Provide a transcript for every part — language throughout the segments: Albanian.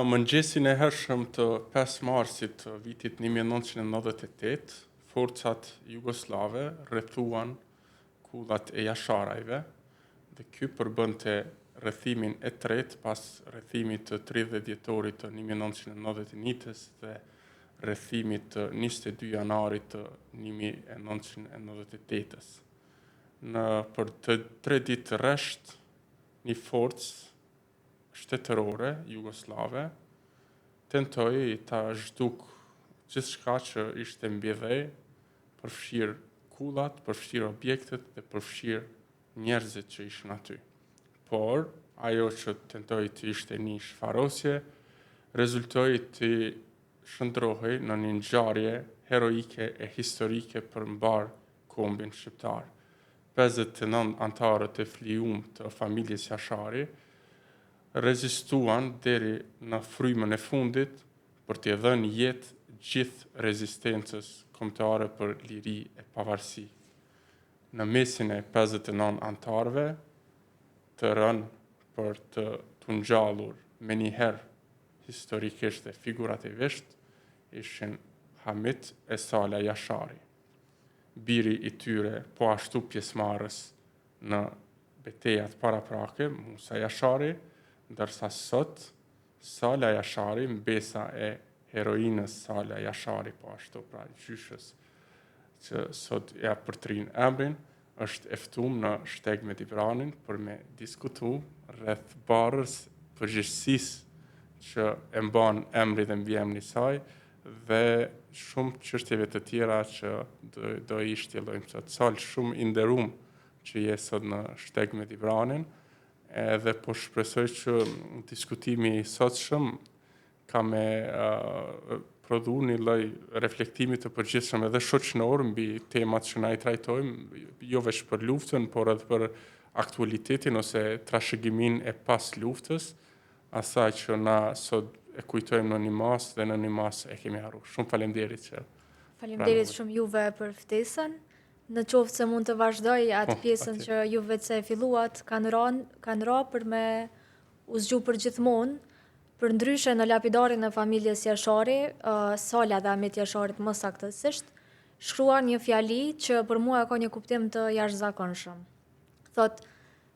mëngjesin e hershëm të 5 marsit të vitit 1998, forcat jugosllave rrethuan kullat e Jasharajve dhe ky përbënte rrethimin e tretë pas rrethimit të 30 dhjetorit të 1991-s dhe rrethimit të 22 janarit të 1998-s. Në për të tre ditë rresht, një forcë shtetërore jugosllave tentoi ta zhduk gjithçka që ishte mbi dhe, përfshirë kullat, përfshirë objektet dhe përfshirë njerëzit që ishin aty. Por, ajo që tentoi të ishte një shfarosje, rezultoi të shndërrohej në një ngjarje heroike e historike për mbarë kombin shqiptar. 59 anëtarët e flijum të familjes Jashari rezistuan deri në frymën e fundit për t'i dhënë jetë gjithë rezistencës kombëtare për liri e pavarësi. Në mesin e 59 anëtarëve të rënë për të t'u ngjallur menjëherë historikisht e figurativisht ishin Hamit e Sala Jashari. Biri i tyre po ashtu pjesëmarrës në betejat paraprake, Musa Jashari, ndërsa sot Sala Jashari, mbesa e heroinës Sala Jashari, po ashtu pra gjyshës që sot ja përtrin emrin, është e ftum në Shteg me Dibranin për me diskutu rreth barrës përgjegjësisë që e mban emri dhe mbiemri i saj dhe shumë çështjeve të tjera që do, do i shtjellojmë sot. Sal, shumë i nderum që je sot në Shteg me Dibranin, edhe po shpresoj që diskutimi i sotshëm ka me uh, prodhu një lloj reflektimi të përgjithshëm edhe shoqënor mbi temat që na i trajtojmë, jo veç për luftën, por edhe për aktualitetin ose trashëgiminë e pas luftës, asaj që na sot e kujtojmë në një masë dhe në një masë e kemi harru. Shumë faleminderit që Faleminderit shumë juve për ftesën. Në qoftë se mund të vazhdoj atë po, pjesën që ju vetë se e filluat, kanë ra, kanë ra për me u zgju për gjithmonë, Përndryshe në lapidarin e familjes Jashari, Sala dhe Hamit Jasharit më saktësisht, shkruan një fjali që për mua ka një kuptim të jashtëzakonshëm. Thotë,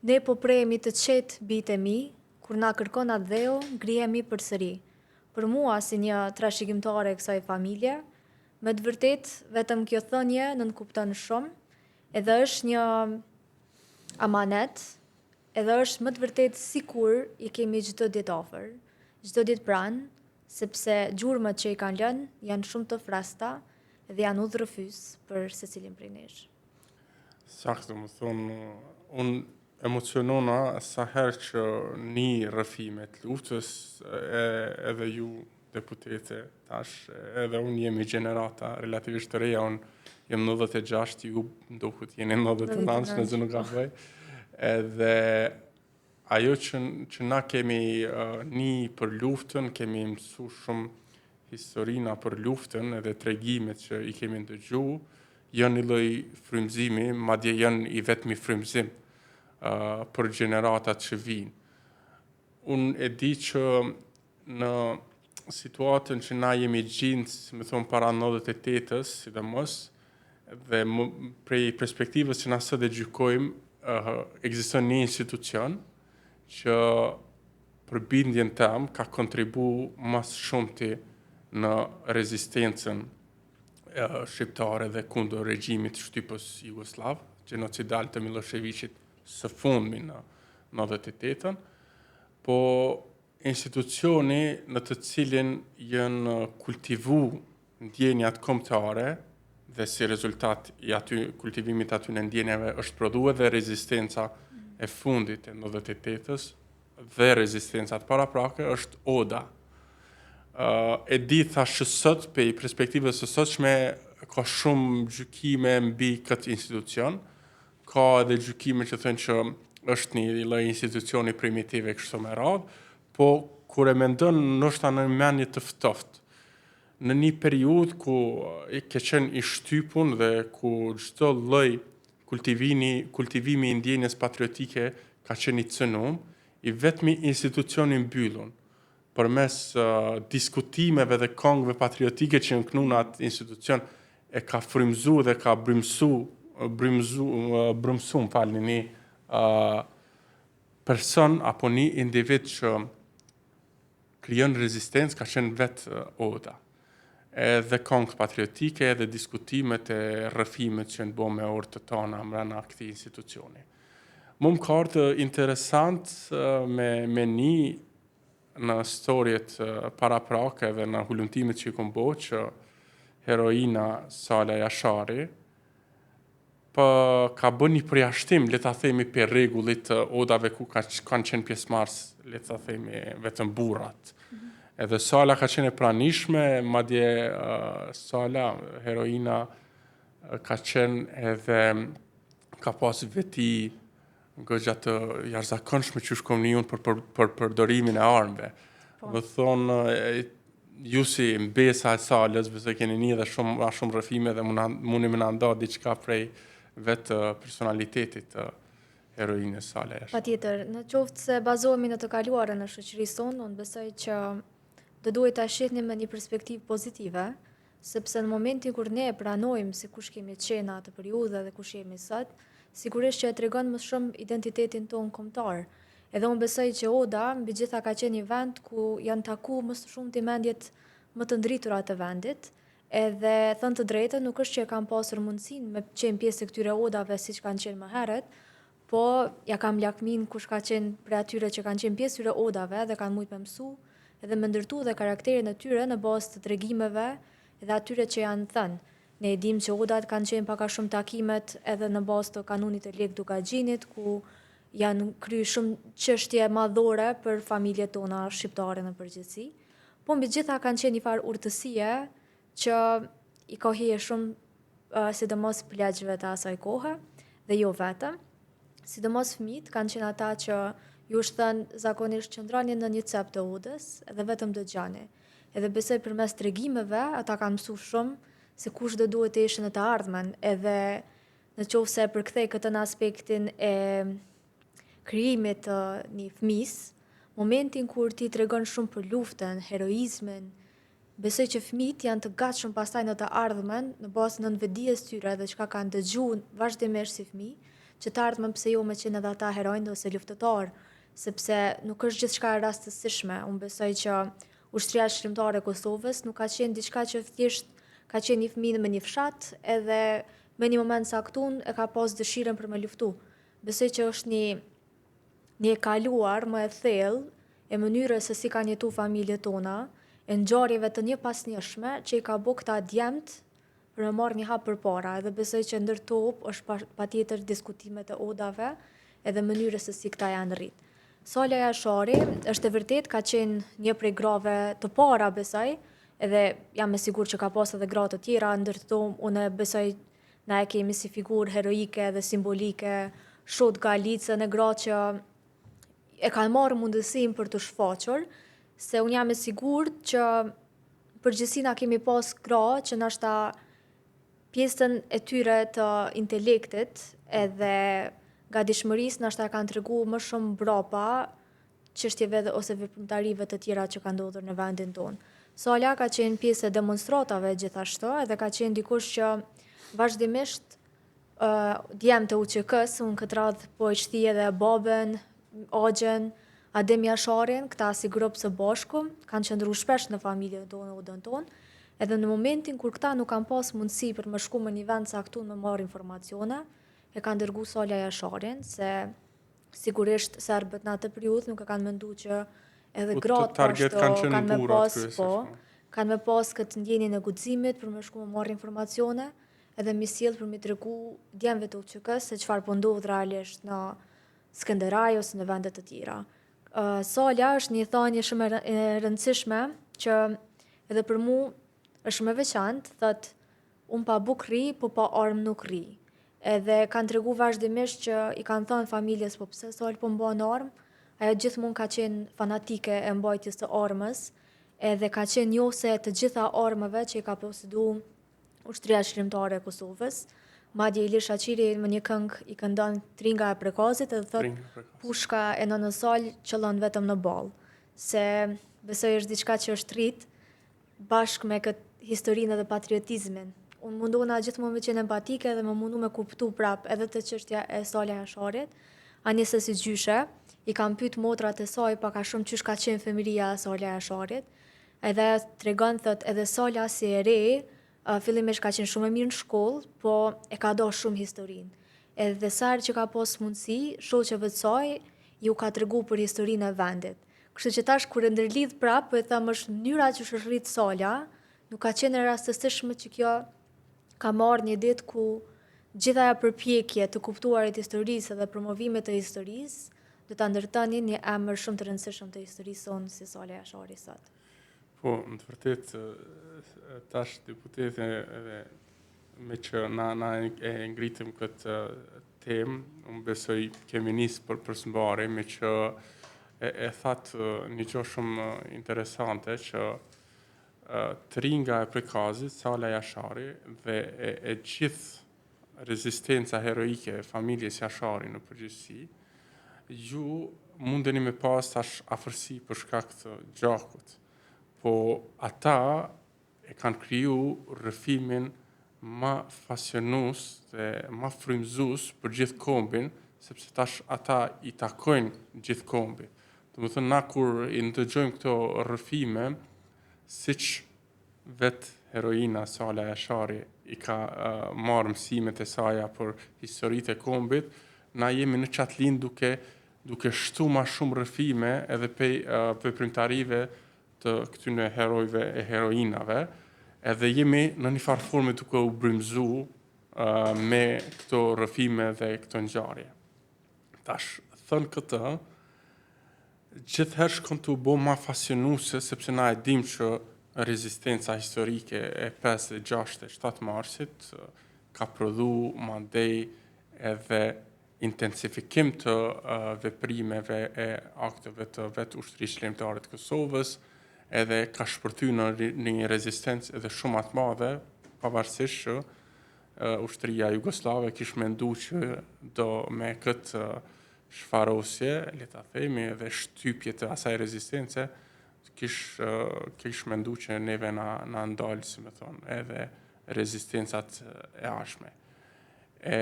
ne po prehemi të qetë bijtë e mi, kur na kërkon atdheu, ngrihemi përsëri. Për mua si një trashëgimtare e kësaj familje, me të vërtetë vetëm kjo thënie nënkupton shumë, edhe është një amanet Edhe është me të vërtetë sikur i kemi çdo ditë afër, çdo ditë pranë, sepse gjurmët që i kanë lënë janë shumë të freskëta dhe janë udhërrëfyes për secilin prej nesh. Saktë, domethonë, unë emocionona sa herë që ni rrëfime të luftës, e, edhe ju deputete tash, edhe unë jemi gjenerata relativisht të reja, unë jam 96, ju m'duket jeni 99, nëse nuk gaboj. Edhe ajo që, që na kemi uh, ni për luftën, kemi mësu shumë historina për luftën edhe tregimet që i kemi ndëgju, janë një lloj frymëzimi, madje janë i vetmi frymëzim uh, për gjeneratat që vijnë. Unë e di që në situatën që na jemi gjind, si me thonë, para 98-ës, sidomos, dhe më, prej perspektivës që na sot e gjykojmë, uh, ekziston një institucion që për bindjen tem ka kontribu ma së shumti në rezistencën uh, shqiptare dhe kundër regjimit shtypës jugosllav, gjenocidal të Milosheviqit së fundmi në 98-ën, po institucioni në të cilin janë kultivu ndjenjat kombëtare dhe si rezultat i aty kultivimit atyne ndjenjave është prodhu edhe rezistenca e fundit e 98-ës dhe rezistencat paraprake është oda. Uh, e di thash që sot, prej perspektivës së sotshme, ka shumë gjykime mbi këtë institucion, Ka edhe gjykime që thonë që është një lloj institucioni primitiv e kështu me radhë, po kur e mendon ndoshta në mendje të ftoftë, në një periudhë ku ke qenë i shtypun dhe ku çdo lloj kultivimi, kultivimi i ndjenjës patriotike ka qenë i cënum, i vetmi institucion i mbyllun. përmes uh, diskutimeve dhe kongëve patriotike që janë knu në atë institucion e ka frymzu dhe ka brymsu brymzu brymsu më falni një uh, person apo një individ që krijon rezistencë ka qenë vetë Oda. Edhe kongët patriotike edhe diskutimet e rrëfimet që janë bo me orë të tana mrena këtij institucioni. Mu më ka ardhë interesant me, me ni në storjet paraprake dhe në hulumtimet që i kom bo që heroina Sala Jashari po ka bë një përjashtim, le ta themi prej rregullit të odave ku ka, kanë qenë pjesëmarrës, le ta themi vetëm burrat. Mm -hmm. Edhe Sala ka qenë e pranishme, madje uh, Sala, heroina, ka qenë edhe ka pas veti goxha të jashtëzakonshme që shkom një unë për, për, për përdorimin e armëve. Po. Do thonë, ju si mbesa e Salës, besoj keni ni edhe shumë, ma shumë rrëfime dhe muni me na nda diçka prej vetë personalitetit të heroinës Sala Jashari. Patjetër, në qoftë se bazohemi në të kaluarën e shoqërisë sonë, unë besoj që do duhej ta shihnim me një perspektivë pozitive, sepse në momentin kur ne e pranojmë se kush kemi qenë në atë periudhë dhe kush jemi sot, sigurisht që e tregon më shumë identitetin tonë kombëtar. Edhe unë besoj që Oda mbi gjitha ka qenë një vend ku janë taku më së shumti mendjet më të ndritura të vendit, edhe thënë të drejtën nuk është që e kam pasur mundësinë me qenë pjesë e këtyre odave siç kanë qenë më herët, po ja kam lakminë kush ka qenë prej atyre që kanë qenë pjesë e këtyre odave dhe kanë mujtë me mësu edhe me ndërtu dhe karakterin e tyre në bazë të tregimeve dhe atyre që janë thënë. Ne e dimë që odat kanë qenë pak a shumë takimet edhe në bazë të kanunit të Lekë Dukagjinit, ku janë kry shumë çështje madhore për familjet tona shqiptare në përgjithësi. Po mbi gjitha kanë qenë një farë urtësie që i ka hije shumë sidomos pleqve të asaj kohe dhe jo vetëm. Sidomos fëmijët kanë qenë ata që ju është thënë zakonisht qëndroni në një cep të odës dhe vetëm dëgjoni. Edhe besoj përmes tregimeve ata kanë mësu shumë se kush do duhet të ishin në të ardhmen, edhe në qoftë se e përkthej këtë në aspektin e krijimit të një fëmisë, momentin kur ti tregon shumë për luftën, heroizmin, Besoj që fëmijët janë të gatshëm pastaj në të ardhmen, në bazë të nënvetëdijes tyre dhe çka kanë dëgju vazhdimisht si fëmijë, që të ardhmen pse jo me qenë edhe ata heronj ose luftëtarë, sepse nuk është gjithçka e rastësishme. Unë besoj që Ushtria Çlirimtare e Kosovës nuk ka qenë diçka që thjesht ka qenë një fëmijë në një fshat edhe me një moment caktun e ka pas dëshirën për me luftu. Besoj që është një një e kaluar më e thellë e mënyrës se si kanë jetu familjet tona, e ngjarjeve të njëpasnjëshme që i ka bo këta djemtë për me marrë një hap përpara, edhe besoj që ndër to është patjetër diskutimet e odave edhe mënyrës se si këta janë rrit. Sala Jashari është e vërtetë ka qenë një prej grave të para besoj, edhe jam e sigurt që ka pas edhe gra të tjera, ndër to unë besoj na e kemi si figurë heroike dhe simbolike Shotë Galicën e gra që e kanë marrë mundësinë për t'u shfaqur, se unë jam e sigurt që përgjithësi na kemi pas gra që nashta pjesën e tyre të intelektit edhe gatishmërisë nashta e kanë tregu më shumë mbrapa çështjeve dhe ose veprimtarive të tjera që kanë ndodhur në vendin tonë. Sala ka qenë pjesë e demonstratave gjithashtu edhe ka qenë dikush që vazhdimisht djemtë e UÇK-së, unë këtë radhë po e shti edhe babën, axhën, Adem Jasharin, këta si grup së bashku, kanë qëndru shpesh në familjen tonë, në odën tonë, edhe në momentin kur këta nuk kanë pas mundësi për me shku në një vend caktun me marrë informacione, e kanë dërgu Sala Jasharin, se sigurisht serbët në atë periudhë nuk e kanë mendu që edhe po, gratë po ashtu kanë me pas, po, kanë me pas këtë ndjenjën e guximit për me shku me marrë informacione, edhe mi sjell për mi tregu djemve të UÇK-së se çfarë po ndodh realisht në Skënderaj ose në vende të tjera. Uh, Sala është një thanje shumë e rëndësishme që edhe për mu është shumë e veçantë, thotë unë pa bukë rri, po pa armë nuk rri. Edhe kanë tregu vazhdimisht që i kanë thënë familjes, po pse Salë po mban armë, ajo gjithmonë ka qenë fanatike e mbajtjes së armës, edhe ka qenë njohëse e të gjitha armëve që i ka posedu Ushtria Çlirimtare e Kosovës. Madje Ilir Shaqiri në një këngë i këndon Tringa e Prekazit edhe thotë pushka e nënës Salë qëllon vetëm në ballë. Se besoj është diçka që është rrit bashkë me këtë historinë edhe patriotizmin. Unë mundohna gjithmonë me qenë empatike dhe me mundu me kuptu prap edhe te çështja e Sala Jasharit, ani se si gjyshe, i kam pyet motrat e saj pak a shumë qysh ka qenë fëmijëria e Sala Jasharit, edhe tregon thot edhe Sala si e re, fillimisht ka qenë shumë e mirë në shkollë, po e ka do shumë historinë. Edhe sa herë që ka pas mundësi, shoqeve të saj ju ka tregu për historinë e vendit. Kështu që tash kur e ndërlidh prap, po e them është mënyra që është rrit Sala, nuk ka qenë e rastësishme që kjo ka marrë një ditë ku gjithë ajo përpjekje të kuptuarit historisë dhe promovimit të historisë do ta ndërtonin një emër shumë të rëndësishëm të historisë sonë si Sala Jashari sot. Po, në të vërtetë, tash deputete edhe me që na, na e ngritëm këtë temë, unë besoj kemi nisë për, për s'mbari, me që e, e thatë një gjë shumë interesante që Tringa e Prekazit, Sala Jashari dhe e, e gjithë rezistenca heroike e familjes Jashari në përgjithësi, ju mundeni me pas tash afërsi për shkak të gjakut, po ata e kanë kriju rrëfimin ma fascinus dhe ma frymëzus për gjithë kombin, sepse tash ata i takojnë gjithë kombit. Domethënë, na kur i ndëgjojmë këto rrëfime, siç vetë heroina Sala Jashari i ka uh, marrë mësimet e saja për historitë e kombit, na jemi në qatë linjë duke, duke shtu ma shumë rrëfime edhe pej uh, veprimtarive të këtyne herojve e heroinave, edhe jemi në një farë forme duke u brymzu uh, me këto rrëfime dhe këto ngjarje. Tash, thënë këtë, gjithëherë shkon tu u bo ma fascinuese, sepse na e dim që rezistenca historike e 5 dhe 6 dhe 7 marsit ka prodhu mandej edhe intensifikim të veprimeve e akteve të vetë Ushtrisë Çlirimtare të Kosovës, edhe ka shpërthy në, në një rezistencë edhe shumë ma të madhe, pavarësisht që ushtria jugosllave kish mendu që do me këtë shfarosje, le ta themi, edhe shtypje të asaj rezistence, kish, kish mendu që neve na, na ndalë, si me thonë, edhe rezistencat e ardhshme. E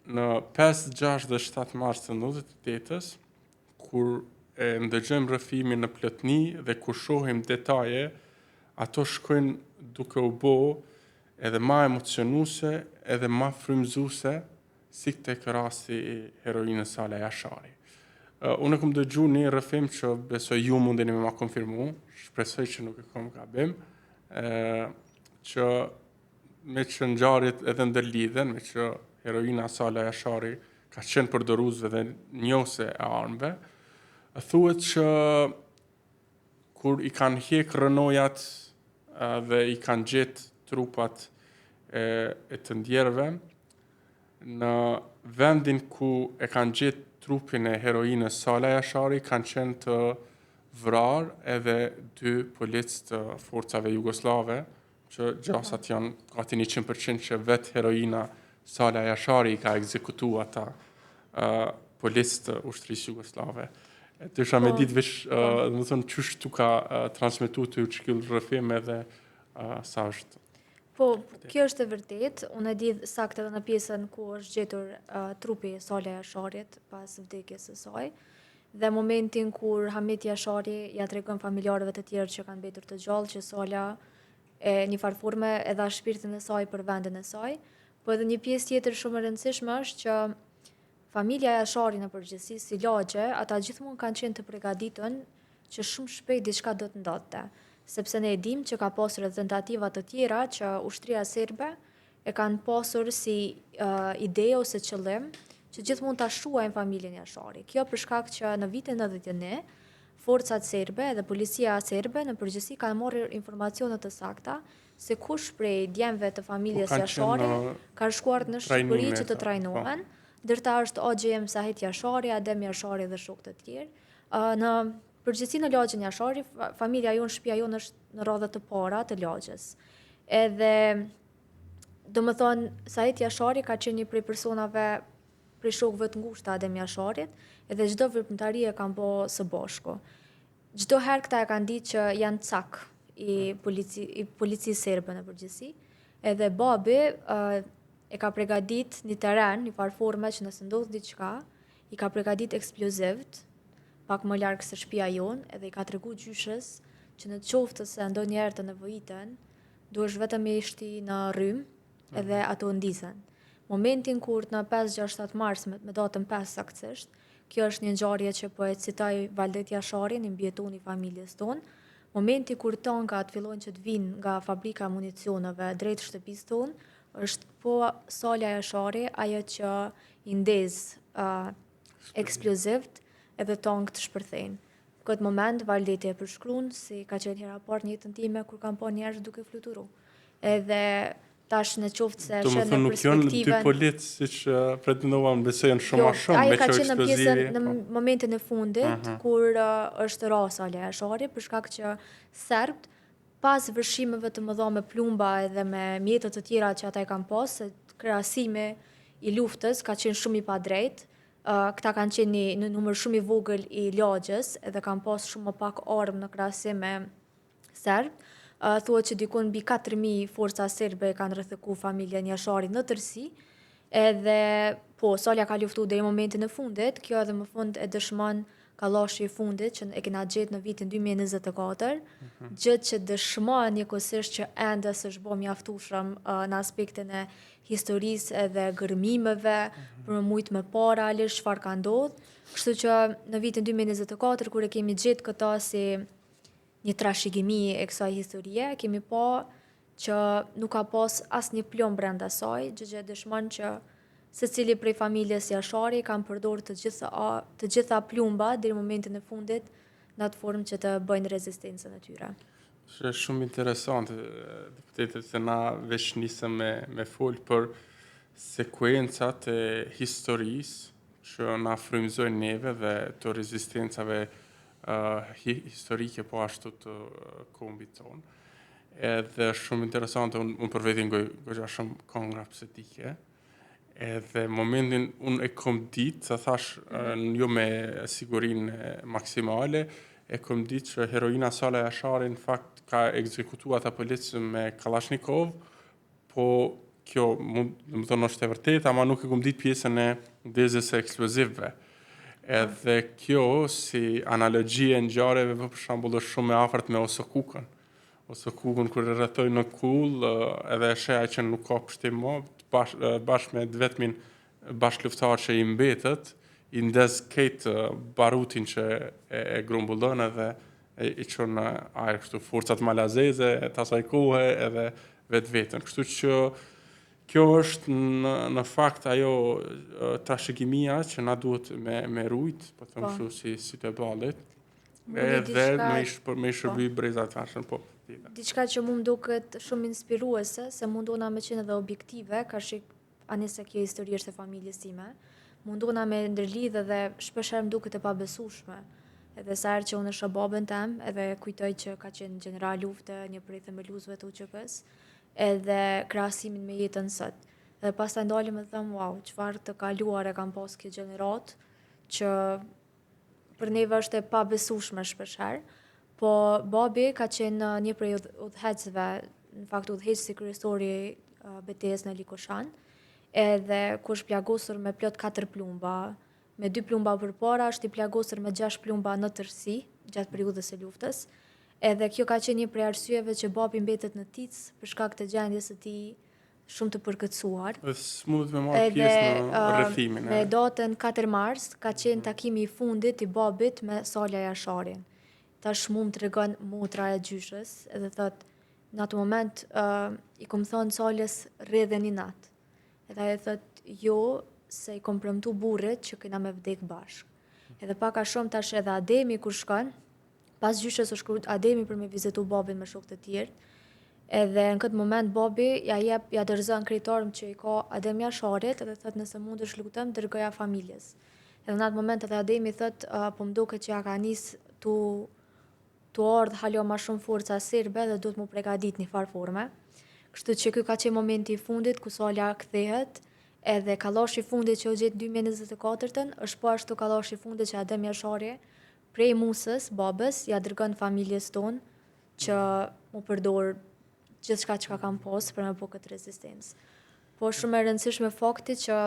në 5, 6 dhe 7 mars të 98-ës, kur e ndëgjojmë rrëfimin në plotni dhe kur shohim detaje, ato shkojnë duke u bo edhe ma emocionuse, edhe ma frymëzuse, si tek rasti i heroinës Sala Jashari. Uh, unë e kom dëgju një rrëfim që besoj ju mundeni me ma konfirmu, shpresoj që nuk e kom gabim, uh, që me që ngjarjet edhe ndërlidhen, me që heroina Sala Jashari ka qenë përdoruese dhe njohëse e armëve, thuhet që kur i kanë hjek rrënojat dhe i kanë gjetë trupat e, e të ndjerëve, në vendin ku e kanë gjetë trupin e heroinës Sala Jashari kanë qenë të vrarë edhe dy policë të forcave jugosllave, që gjasat janë gati 100% që vetë heroina Sala Jashari i ka ekzekutu ata uh, policë të ushtrisë jugosllave. E dojsha me po, ditë veç, uh, po. domethënë, qysh t'u ka uh, transmetu ty qiky rrëfim edhe uh, sa është Po, kjo është e vërtetë. Unë e di saktë edhe në pjesën ku është gjetur uh, trupi i Sala Jasharit pas vdekjes së saj. Dhe momentin kur Hamit Jashari ja tregon familjarëve të tjerë që kanë mbetur të gjallë që Sala e një farë forme e dha shpirtin e saj për vendin e saj, po edhe një pjesë tjetër shumë e rëndësishme është që familja Jashari në përgjithësi si lagje, ata gjithmonë kanë qenë të përgatitun që shumë shpejt diçka do të ndodhte, sepse ne e dimë që ka pasur edhe tentativa të tjera që ushtria serbe e kanë pasur si uh, ide ose qëllim që gjithmonë ta shuajnë familjen Jashari. Kjo për shkak që në vitin 91 forcat serbe dhe policia serbe në përgjithësi kanë marrë informacione të sakta se kush prej djemve të familjes po, Jashari kanë shkuar në Shqipëri që të po. trajnohen. Ndër ta është axhi im Sahit Jashari, Adem Jashari dhe shokë të tjerë. Në përgjithësi në lagjen Jashari, familja jonë, shtëpia jonë është në radhët të para të lagjes. Edhe domethënë, Sahit Jashari ka qenë një prej personave prej shokëve të ngushtë të Adem Jasharit, edhe çdo veprimtari e kanë bo së bashku. Çdo herë këta e kanë ditë që janë cak i, polici, i policisë serbe në përgjithësi. Edhe babi uh, e ka pregadit një teren, një farë forme që nëse ndodh diçka, i ka pregadit eksplozivt, pak më larg se shtëpia jonë, edhe i ka tregu gjyshes që në qoftë se ndonjëherë të nevojiten, duhesh vetëm me i shti në rrymë edhe mhm. ato ndizen. Momentin kur në 5-6-7 mars me, me datën 5 saktësisht, kjo është një ngjarje që po e citoj Valdet Jasharin, i mbijetuni i familjes tonë, momenti kur tankat fillojnë që të vinë nga fabrika e municioneve drejt shtëpisë tonë, është po Sala Jashari ajo që i ndez uh, eksplozivt edhe tankët shpërthejnë. Në këtë moment Valdeti e përshkruan si ka qenë hera e parë në jetën time kur kam pa njerëz duke fluturu. Edhe tash në qoftë se sheh në nuk janë dy policë siç pretendova, unë besoj janë shumë jo, ma shumë me që ka qenë në pjesën në po. momentin e fundit uh mhm. -huh. kur uh, është ra Sala Jashari për shkak që serbët pas vërshimeve të mëdha me plumba edhe me mjete të tjera që ata i kanë pas, se krahasimi i luftës ka qenë shumë i padrejtë, këta kanë qenë një, një numër shumë i vogël i lagjes edhe kanë pas shumë më pak armë në krahasim me serbët. Uh, thuhet që dikun mbi 4000 forca serbe kanë rrethiku familjen Jashari në tërësi. Edhe po, Salja ka luftu deri në momentin e fundit, kjo edhe më fund e dëshmon kallashi i fundit që e kena gjetë në vitin 2024, mm -hmm. gjë që dëshmon njëkohësisht që ende s'është bo mjaftueshëm uh, në aspektin e historisë edhe gërmimeve, mm -hmm. për me mujtë me pa realisht çfarë ka ndodhë. Kështu që në vitin 2024, kur e kemi gjetë këta si një trashëgimi e kësaj historie, kemi pa që nuk ka pas asnjë plumb brenda saj, gjë që e dëshmon që secili prej familjes Jashari kanë përdorur të gjitha të gjitha plumbat deri në momentin e fundit në atë formë që të bëjnë rezistencën e tyre. Është shumë interesante, deputete, se na veç nisëm me, me fol për sekuencat e historisë që na frymëzojnë neve dhe të rezistencave uh, historike po ashtu të kombit tonë. Edhe shumë interesante, unë un për veti ngoj goxha shumë këngë rapsodike. Edhe momentin unë e kom ditë, sa thash, mm -hmm. jo me sigurinë maksimale, e kom ditë që heroina Sala Jashari në fakt ka ekzekutu ata policë me Kalashnikov, po kjo mund, domethonë është e vërtetë, ama nuk e kom ditë pjesën e ndezjes së eksplozivëve. Edhe kjo si analogji e ngjarjeve po për shembull është shumë e afërt me Oso Kukën. Oso Kukën kur e rrethojnë në kullë, edhe e sheh ai që nuk ka pështim mo, bash, bashkë me të vetmin bashkëluftëtar që i mbetet, i ndez krejt barutin që e, e grumbullon edhe e, i çon në ajër kështu forcat malazeze të asaj kohe edhe vetveten. Kështu që kjo është në, në fakt ajo trashëgimia që na duhet me, me rujt, po them po. kështu si, si të ballit, edhe me i, me i shërby po. brezat e ardhshëm, po. Diçka që mu më duket shumë inspiruese, se mundona me qenë edhe objektive, karshi ani se kjo histori është e familjes time, mundona me ndërlidh edhe shpeshherë më duket e pabesueshme. Edhe sa herë që unë e shoh babën tem, edhe kujtoj që ka qenë gjeneral lufte, një prej themeluesve të UÇK-së, edhe krahasimin me jetën sot. Dhe pastaj ndalem e them, wow, çfarë të kaluar e kanë pas kjo gjeneratë që për neve është e pabesueshme shpeshherë, po babi ka qenë një prej udhëheqësve, në fakt udhëheqësi kryesor i betejës në Likoshan, edhe ku është plagosur me plot 4 plumba, me 2 plumba përpara, është i plagosur me 6 plumba në tërësi gjatë periudhës së luftës. Edhe kjo ka qenë një prej arsyeve që babi mbetet në Ticë për shkak të gjendjes së tij shumë të përkeqësuar. Dhe s'mundet me marrë pjesë në rrethimin. Me datën 4 mars ka qenë mhm. takimi i fundit i babit me Sala Jasharin. Tash mu më tregon motra e gjyshës edhe thot në atë moment uh, i kom thonë Salës rri edhe një natë. Edhe ajo thot jo se i kom premtu burrit që kena me vdek bashkë. Edhe pak a shumë tash edhe Ademi kur shkon, Pas gjyshes u shku Ademi për me vizitu babin me shokë të tjerë. Edhe në këtë moment babi ja jep, ja dorëzon krejt armët që i ka Adem Jasharit edhe thot nëse mundesh lutem dërgoja familjes. Edhe në atë moment edhe Ademi thot uh, po më duket që ja ka nis tu tu ardhë hala ma shumë forca serbe dhe duhet mu pregadit një farë forme. Kështu që ky ka qenë momenti i fundit ku Sala kthehet edhe kallashi i fundit që u gjet në 2024-ën është po ashtu kallashi i fundit që Adem Jashari. Prej Musës, babës, ja dërgon familjes tonë që mu përdor gjithçka çka kanë pas për me bo këtë rezistencë. Po shumë e rëndësishme fakti që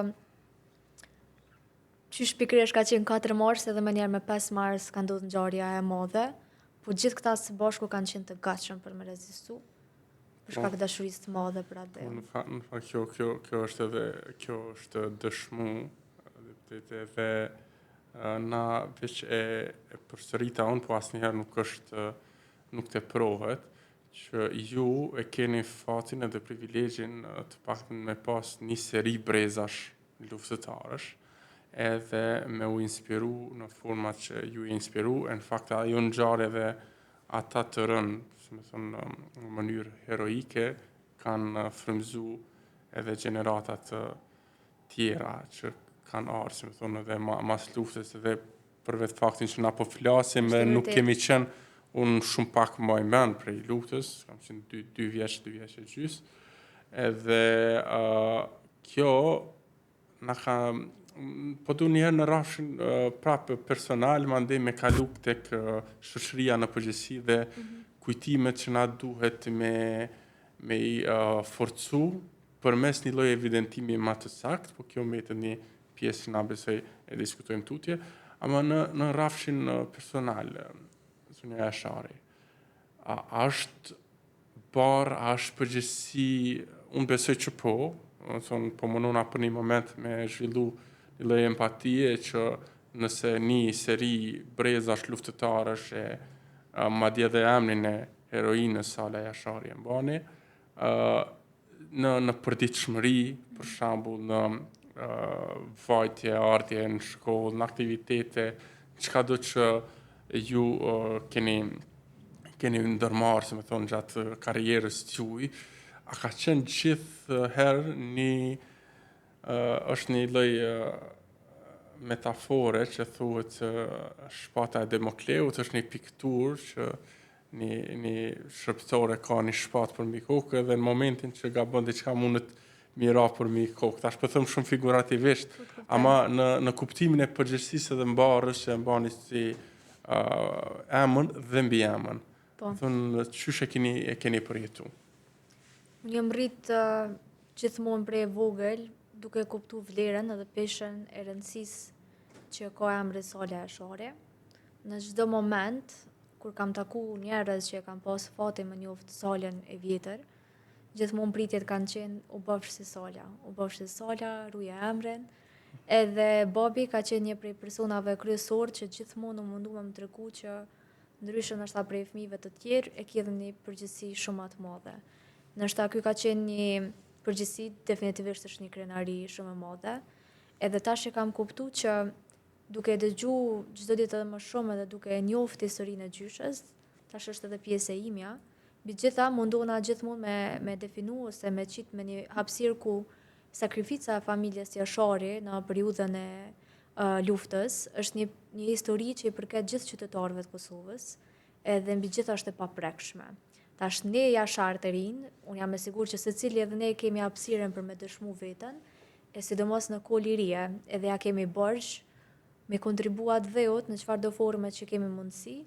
qysh pikërisht ka qenë 4 mars edhe menjëherë me 5 mars ka ndodhur ngjarja e madhe, po gjithë këta së bashku kanë qenë të gatshëm për me rezistu, për shkak po. dashurisë të madhe për atë. Po, në fakt, në fakt kjo kjo kjo është edhe kjo është dëshmu deputete edhe na veç e, e përsërita unë, po asnjëherë nuk është nuk teprohet që ju e keni fatin edhe privilegjin të paktën me pas një seri brezash luftëtarësh edhe me u inspiru në format që ju i inspiru, e në fakt ajo ngjarje edhe ata të rënë, si me thonë, në mënyrë heroike, kanë frymëzu edhe gjenerata të tjera që kanë ardhë, si me thonë, edhe ma, mas luftës edhe për vetë faktin që na po flasim e nuk kemi qenë, unë shumë pak mbaj mend prej luftës, kam qenë dy, dy vjeç, dy vjeç e gjys, edhe uh, kjo na ka po du njëherë në rrafshin uh, prapë personal, mandej me kalu tek uh, shoqëria në përgjithësi dhe mm -hmm. kujtimet që na duhet me, me i uh, forcu përmes një lloj evidentimi ma të saktë, po kjo mbetet një pjesë që na besoj e diskutojmë tutje, ama në në rrafshin personal, zonja Jashari, a, a është barrë, a është përgjegjësi, unë besoj që po, do të thonë, po munona për një moment me zhvillu një lloj empatie që nëse një seri brezash luftëtarësh e madje edhe emrin e heroinës Sala Jashari e mbani, në në përditshmëri, për shembull në uh, vajtje, ardhje në shkollë, në aktivitete, çkado që ju uh, keni keni ndërmarrë, si me thonë, gjatë karrierës tuaj, a ka qenë gjithëherë një uh, është një lloj uh, metafore që thuhet se shpata e Demokleut është një pikturë që një një shërbëtore ka një shpatë përmbi kokë edhe në momentin që gabon diçka mundet mi ra përmbi kokë. Tash po them shumë figurativisht, ama në në kuptimin e përgjegjësisë edhe mbarës që e mbani si uh, emën dhe mbiemën. Po. Thonë qysh e keni e keni përjetu. Unë jam rrit uh, gjithmonë prej e vogël duke kuptu vlerën edhe peshën e rëndësisë që ka emri Sala Jashari. Në çdo moment kur kam taku njerëz që e kanë pas fatin me njoft Salën e vjetër, gjithmonë pritjet kanë qenë u bëfsh si Sala, u bëfsh si Sala, ruje emrin. Edhe babi ka qenë një prej personave kryesor që gjithmonë u mundu me më tregu që ndryshe ndoshta prej fëmijëve të tjerë e ke edhe një përgjegjësi shumë ma të madhe. Ndoshta ky ka qenë një përgjegjësi, definitivisht është një krenari shumë e madhe. Edhe tash e kam kuptu që Duke e dëgju çdo ditë edhe më shumë edhe duke e njoftë historinë e gjyshes, tash është edhe pjesë e imja, mbi të gjitha mundohna gjithmonë me me definu ose me qitë me një hapësirë ku sakrifica e familjes Jashari në periudhën e uh, luftës është një një histori që i përket gjithë qytetarëve të Kosovës, edhe mbi gjitha është e paprekshme. Tash ne Jasharët e rinj, unë jam e sigurt që secili edhe ne kemi hapësirën për me dëshmu veten, e sidomos në kohë lirie, edhe ja kemi borxh me kontribu atdheut në çfarëdo forme që kemi mundësi,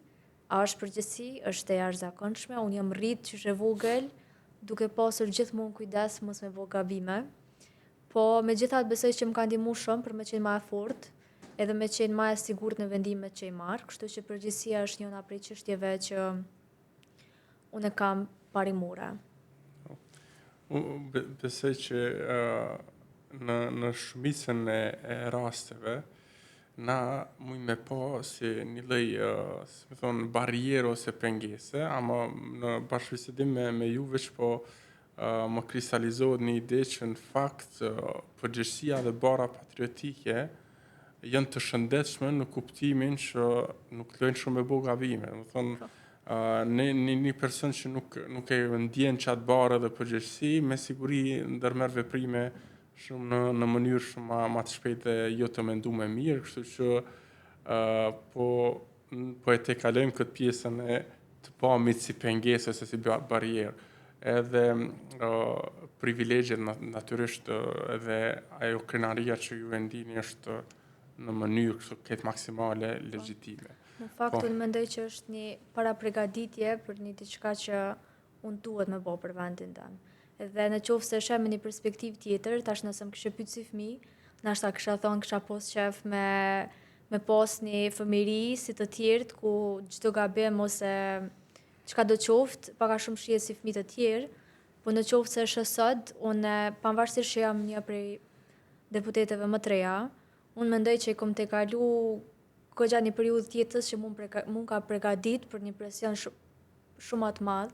a është përgjegjësi, është e jashtëzakonshme, unë jam rrit qysh e vogël, duke pasur gjithmonë kujdes mos me bo gabime, po megjithatë besoj që më ka ndihmu shumë për me qenë ma e fortë, edhe me qenë ma e sigurt në vendimet që i marr, kështu që përgjegjësia është njëna prej çështjeve që unë e kam parimore. Unë besoj që në në shumicën e, e rasteve na mujmë me pa si një lloj, si me thonë, barrierë ose pengese, ama në bashkëbisedim me, me ju veç po më kristalizohet një ide që në fakt përgjegjësia dhe barra patriotike janë të shëndetshme në kuptimin që nuk lojnë shumë me bo gabime. Domethonë, po. një, një, një person që nuk, nuk e ndjen qatë barrë dhe përgjegjësi, me siguri ndërmerr veprime shumë në, në mënyrë shumë ma, ma të shpejtë dhe jo të mendume mirë, kështu që uh, po, po e tejkalojmë këtë pjesën e të pamit si pengesë ose si barrierë. Edhe uh, privilegjet natyrisht edhe ajo krenaria që ju e ndini është në mënyrë kështu këtë maksimale po. legjitime. Në fakt, po. unë mendoj që është një parapregaditje për një diçka që unë duhet me bo për vendin tem. Edhe në qoftë se sheh me një perspektivë tjetër, tash nëse më kishe pyet si fëmijë, nashta kisha thonë kisha pos qef me me pas një fëmijëri si të tjerët ku çdo gabim ose çka do qoftë, pak a shumë shihet si fëmijë të tjerë, po në qoftë se sheh sot, unë pavarësisht që jam një prej deputeteve më të reja, unë mendoj që i kom tejkalu goxha një periudhë të jetës që mu më ka pregadit për një presion shumë shumë ma të madh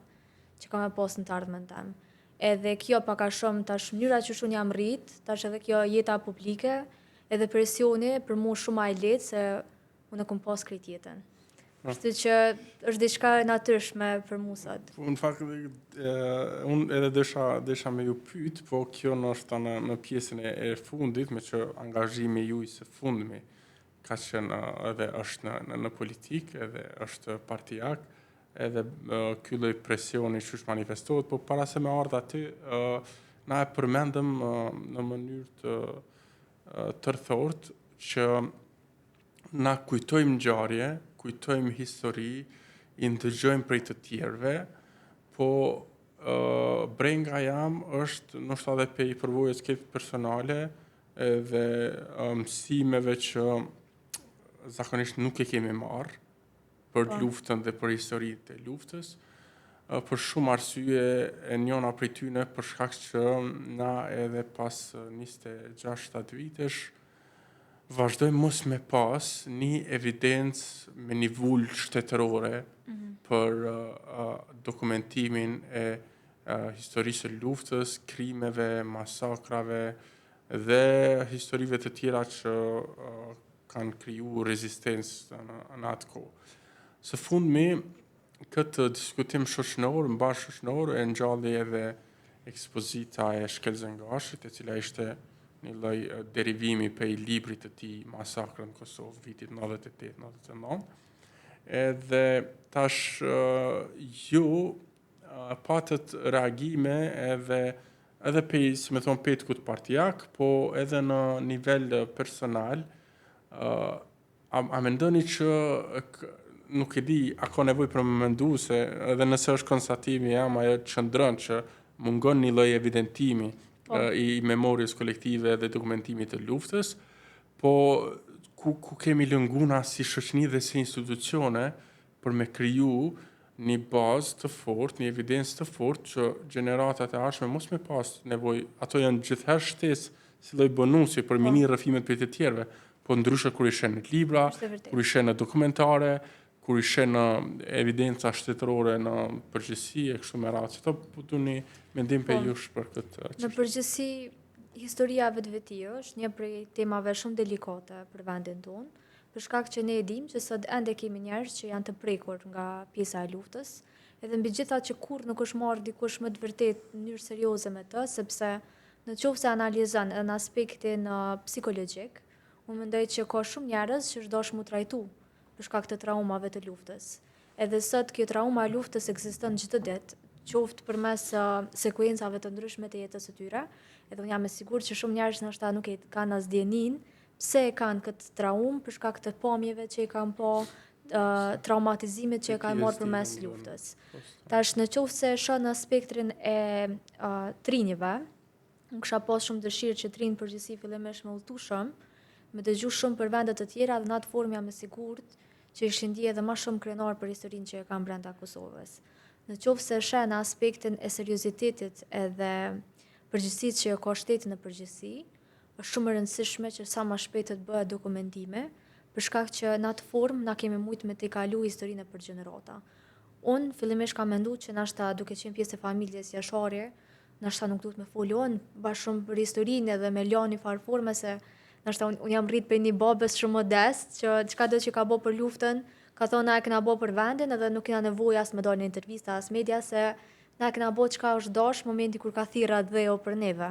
që kam me pas në të ardhmen tem. Edhe kjo pak a shumë tash mënyra qysh unë jam rrit, tash edhe kjo jeta publike, edhe presioni për mu shumë ma i lehtë se unë e kom pas krejt jetën. Po. Kështu që është diçka e natyrshme për mu sot. Po, në fakt, unë edhe desha, desha me ju pyet, po kjo ndoshta në, në pjesën e, e fundit, meqë angazhimi juj së fundmi, ka qenë edhe është në, në, në politikë, edhe është partijak, edhe ky lloj presioni qysh manifestohet, po para se me ardhë aty, na e përmendëm në mënyrë të tërthortë që na kujtojmë ngjarje, kujtojmë histori, i ndëgjojmë prej të tjerëve, po brenga jem është ndoshta edhe prej përvojës krejt personale edhe mësimeve që zakonisht nuk e kemi marrë për po. luftën dhe për historitë e luftës, për shumë arsye e njona prej tyne për shkak që na edhe pas 26-7 vitesh vazhdojmë mos me pas një evidencë me një vulë shtetërore mm -hmm. për uh, dokumentimin e uh, historisë së luftës, krimeve, masakrave dhe historive të tjera që uh, kanë kriju rezistencë në, në atë kohë. Së fundmi, këtë diskutim shoqnor, mbarëshoqnor, e ngjalli edhe ekspozita e Shkelzen Gashit, e cila ishte një lloj derivimi prej librit të tij Masakra në Kosovë, vitit 98-99. Edhe tash ju patët reagime edhe edhe pej, si me thonë, petkut partijak, po edhe në nivel personal, a, a mendoni që nuk e di, a ka nevojë për me mendu se edhe nëse është konstatimi jem, ajo qëndron që mungon një lloj evidentimi po. i memorjes kolektive dhe dokumentimit të luftës, po ku, ku kemi lëngu na si shoqni dhe si institucione për me kriju një bazë të fortë, një evidencë të fortë që gjeneratat e ardhshme mos me pas nevojë, ato janë gjithherë shtesë si lloj bonusi për me i ni po. rrëfimet prej të tjerëve, po ndryshe kur i sheh në libra, kur i sheh në dokumentare, kur i sheh në evidenca shtetërore në përgjithësi e kështu me radhë. Qëto po du një mendim prej po. jush për këtë çështje. Në përgjithësi historia vetvetiu është një prej temave shumë delikate për vendin tonë. Për shkak që ne e dimë që sot ende kemi njerëz që janë të prekur nga pjesa e luftës, edhe mbi gjitha që kurrë nuk është marrë dikush me të vërtetë në mënyrë serioze me të, sepse në qoftë se analizon edhe në aspektin psikologjik, unë mendoj që ka shumë njerëz që është dashur mu trajtu për shkak të traumave të luftës. Edhe sot kjo trauma e luftës ekziston çdo ditë, qoftë përmes sekuencave të ndryshme të jetës së tyre, edhe unë jam e sigurt që shumë njerëz ndoshta nuk e kanë as dijeninë pse e kanë këtë traumë për shkak të pamjeve që i kanë pa, traumatizimit që e kanë marrë përmes luftës. Tash në qoftë se e shoh në spektrin e uh, të rinjve, unë kisha pas shumë dëshirë që të rinjtë në përgjithësi fillimisht me udhëtu shumë, me dëgju shumë për vende të tjera dhe në atë formë jam e sigurt që ishin ndje edhe ma shumë krenar për historinë që e kanë brenda Kosovës. Në qoftë se sheh në aspektin e seriozitetit edhe përgjegjësisë që e ka shteti në përgjithësi, është shumë e rëndësishme që sa ma shpejt të bëhet dokumentimi, për shkak që në atë formë na kemi mujtë me tejkalu historinë për gjenerata. Unë fillimisht kam mendu që nashta duke qenë pjesë e familjes Jashari, nashta nuk duhet me folë unë bash shumë për historinë edhe me lanë një farë forme se nashta unë un jam rrit prej një babës shumë modest që çka do që ka bo për luftën, ka thonë na e kena bo për vendin edhe nuk kena nevojë as me dalë në intervista as media se na e kena bo çka është dash momenti kur ka thirrë atdheu për neve.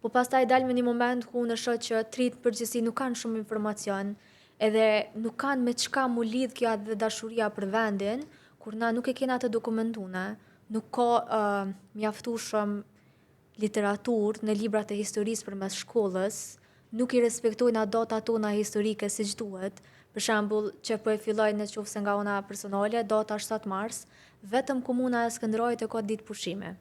Po pastaj dal me një moment ku unë shoh që të rinjtë në përgjithësi nuk kanë shumë informacion, edhe nuk kanë me çka mu lidh kjo atë dhe dashuria për vendin, kur na nuk e kena të dokumentune, nuk ka uh, mjaftueshëm literaturë në librat e historisë përmes shkollës, nuk i respektojnë ato datat tona historike siç duhet. Për shembull, që po e filloj në qoftë se nga ona personale, data 7 mars, vetëm komuna e Skënderajt e ka ditë pushime.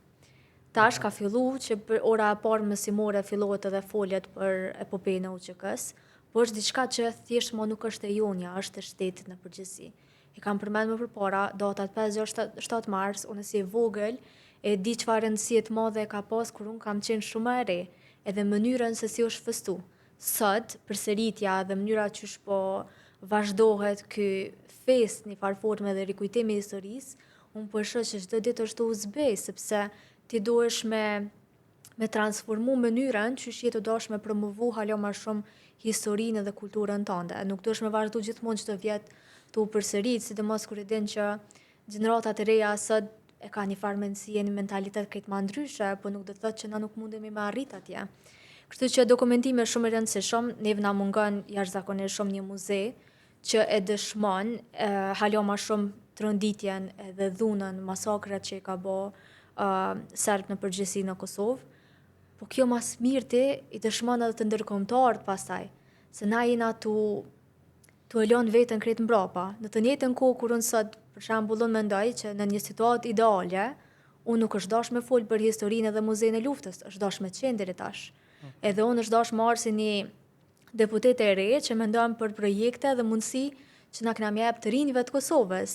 Tash ka fillu që për ora e parë mësimore fillohet edhe folet për epopenë e UÇK-s, po është diçka që thjesht mo nuk është e jonja, është e shtetit në përgjithësi. E kam përmend më përpara, datat 5, 6, 7 mars, unë si e vogël, e di çfarë rëndësie të madhe e ka pas kur unë kam qenë shumë e re, edhe mënyrën se si është festu. Sot, përsëritja dhe mënyra qysh po vazhdohet ky fest një farë forme dhe rikujtimi i historisë, unë po e shoh që çdo ditë është tu u zbeh, sepse ti duhesh me me transformu mënyrën qysh je tu dash me promovu hala ma shumë historinë dhe kulturën tënde. Nuk duhesh me vazhdu gjithmonë çdo vjet tu u përsërit, sidomos kur e din që gjeneratat e reja sot e ka një farë mendësie, një mentalitet krejt ma ndryshe, po nuk do të thotë që na nuk mundemi me arrit atje. Kështu që dokumentimi është shumë i rëndësishëm, neve na mungon jashtëzakonisht shumë një muze që e dëshmon e, hala ma shumë tronditjen edhe dhunën, masakrat që i ka bo uh, serbët në përgjithësi në Kosovë. Po kjo mas mirti i dëshmon edhe të ndërkombëtarët pastaj, se na jena tu tu e lënë veten krejt mbrapa. Në të njëjtën kohë kur unë sot, për shembull, unë mendoj që në një situatë ideale, unë nuk është dash me fol për historinë edhe muzeun e luftës, është dash me qenë deri tash. Edhe unë është dash marrë si një deputete e re që mendon për projekte dhe mundësi që na kena me jep të rinjve të Kosovës.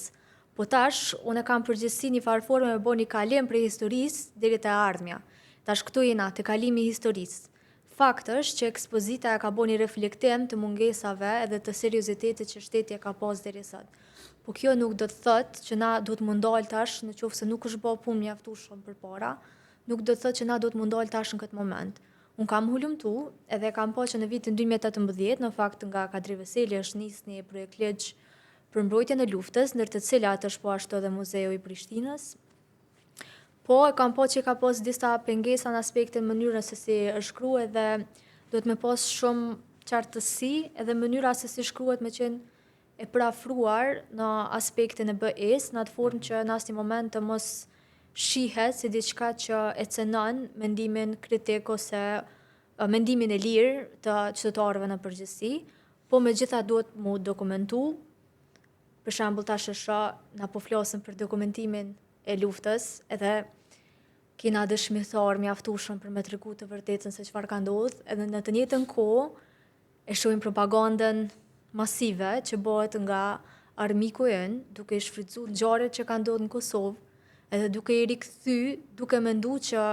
Po tash, unë e kam përgjegjësi një farë forme me bo një kalim prej historisë deri te e ardhmja. Tash këtu jena, te kalimi i historisë. Fakt është që ekspozita e ka bo një reflektim të mungesave edhe të seriozitetit që shteti e ka pas deri sot. Po kjo nuk do të thotë që na duhet m'u ndal tash në qoftë se nuk është bo punë mjaftueshëm përpara, nuk do të thotë që na duhet m'u ndal tash në këtë moment. Unë kam hulumtu edhe kam pa që në vitin 2018, në fakt nga Kadri Veseli është nis një projektligj për mbrojtjen e luftës, ndër të cilat është po ashtu edhe Muzeu i Prishtinës. Po, e kam pa që ka pas disa pengesa në aspektin mënyrën se si është shkru edhe duhet me pas shumë qartësi edhe mënyra se si shkruhet me qenë e përafruar në aspektin e BE-s, në atë formë që në asnjë moment të mos shihet si diçka që e cenon mendimin kritik ose mendimin e lirë të qytetarëve në përgjithësi, po megjithatë duhet mu dokumentu. Për shembull tash e shoh, na po flasim për dokumentimin e luftës, edhe kena dëshmitar mjaftueshëm për me tregu të vërtetën se çfarë ka ndodhur, edhe në të njëjtën kohë e shohim propagandën masive që bëhet nga armiku ynë, duke i shfrytëzuar ngjarjet që kanë ndodhur në Kosovë, edhe duke i rikthy, duke mendu që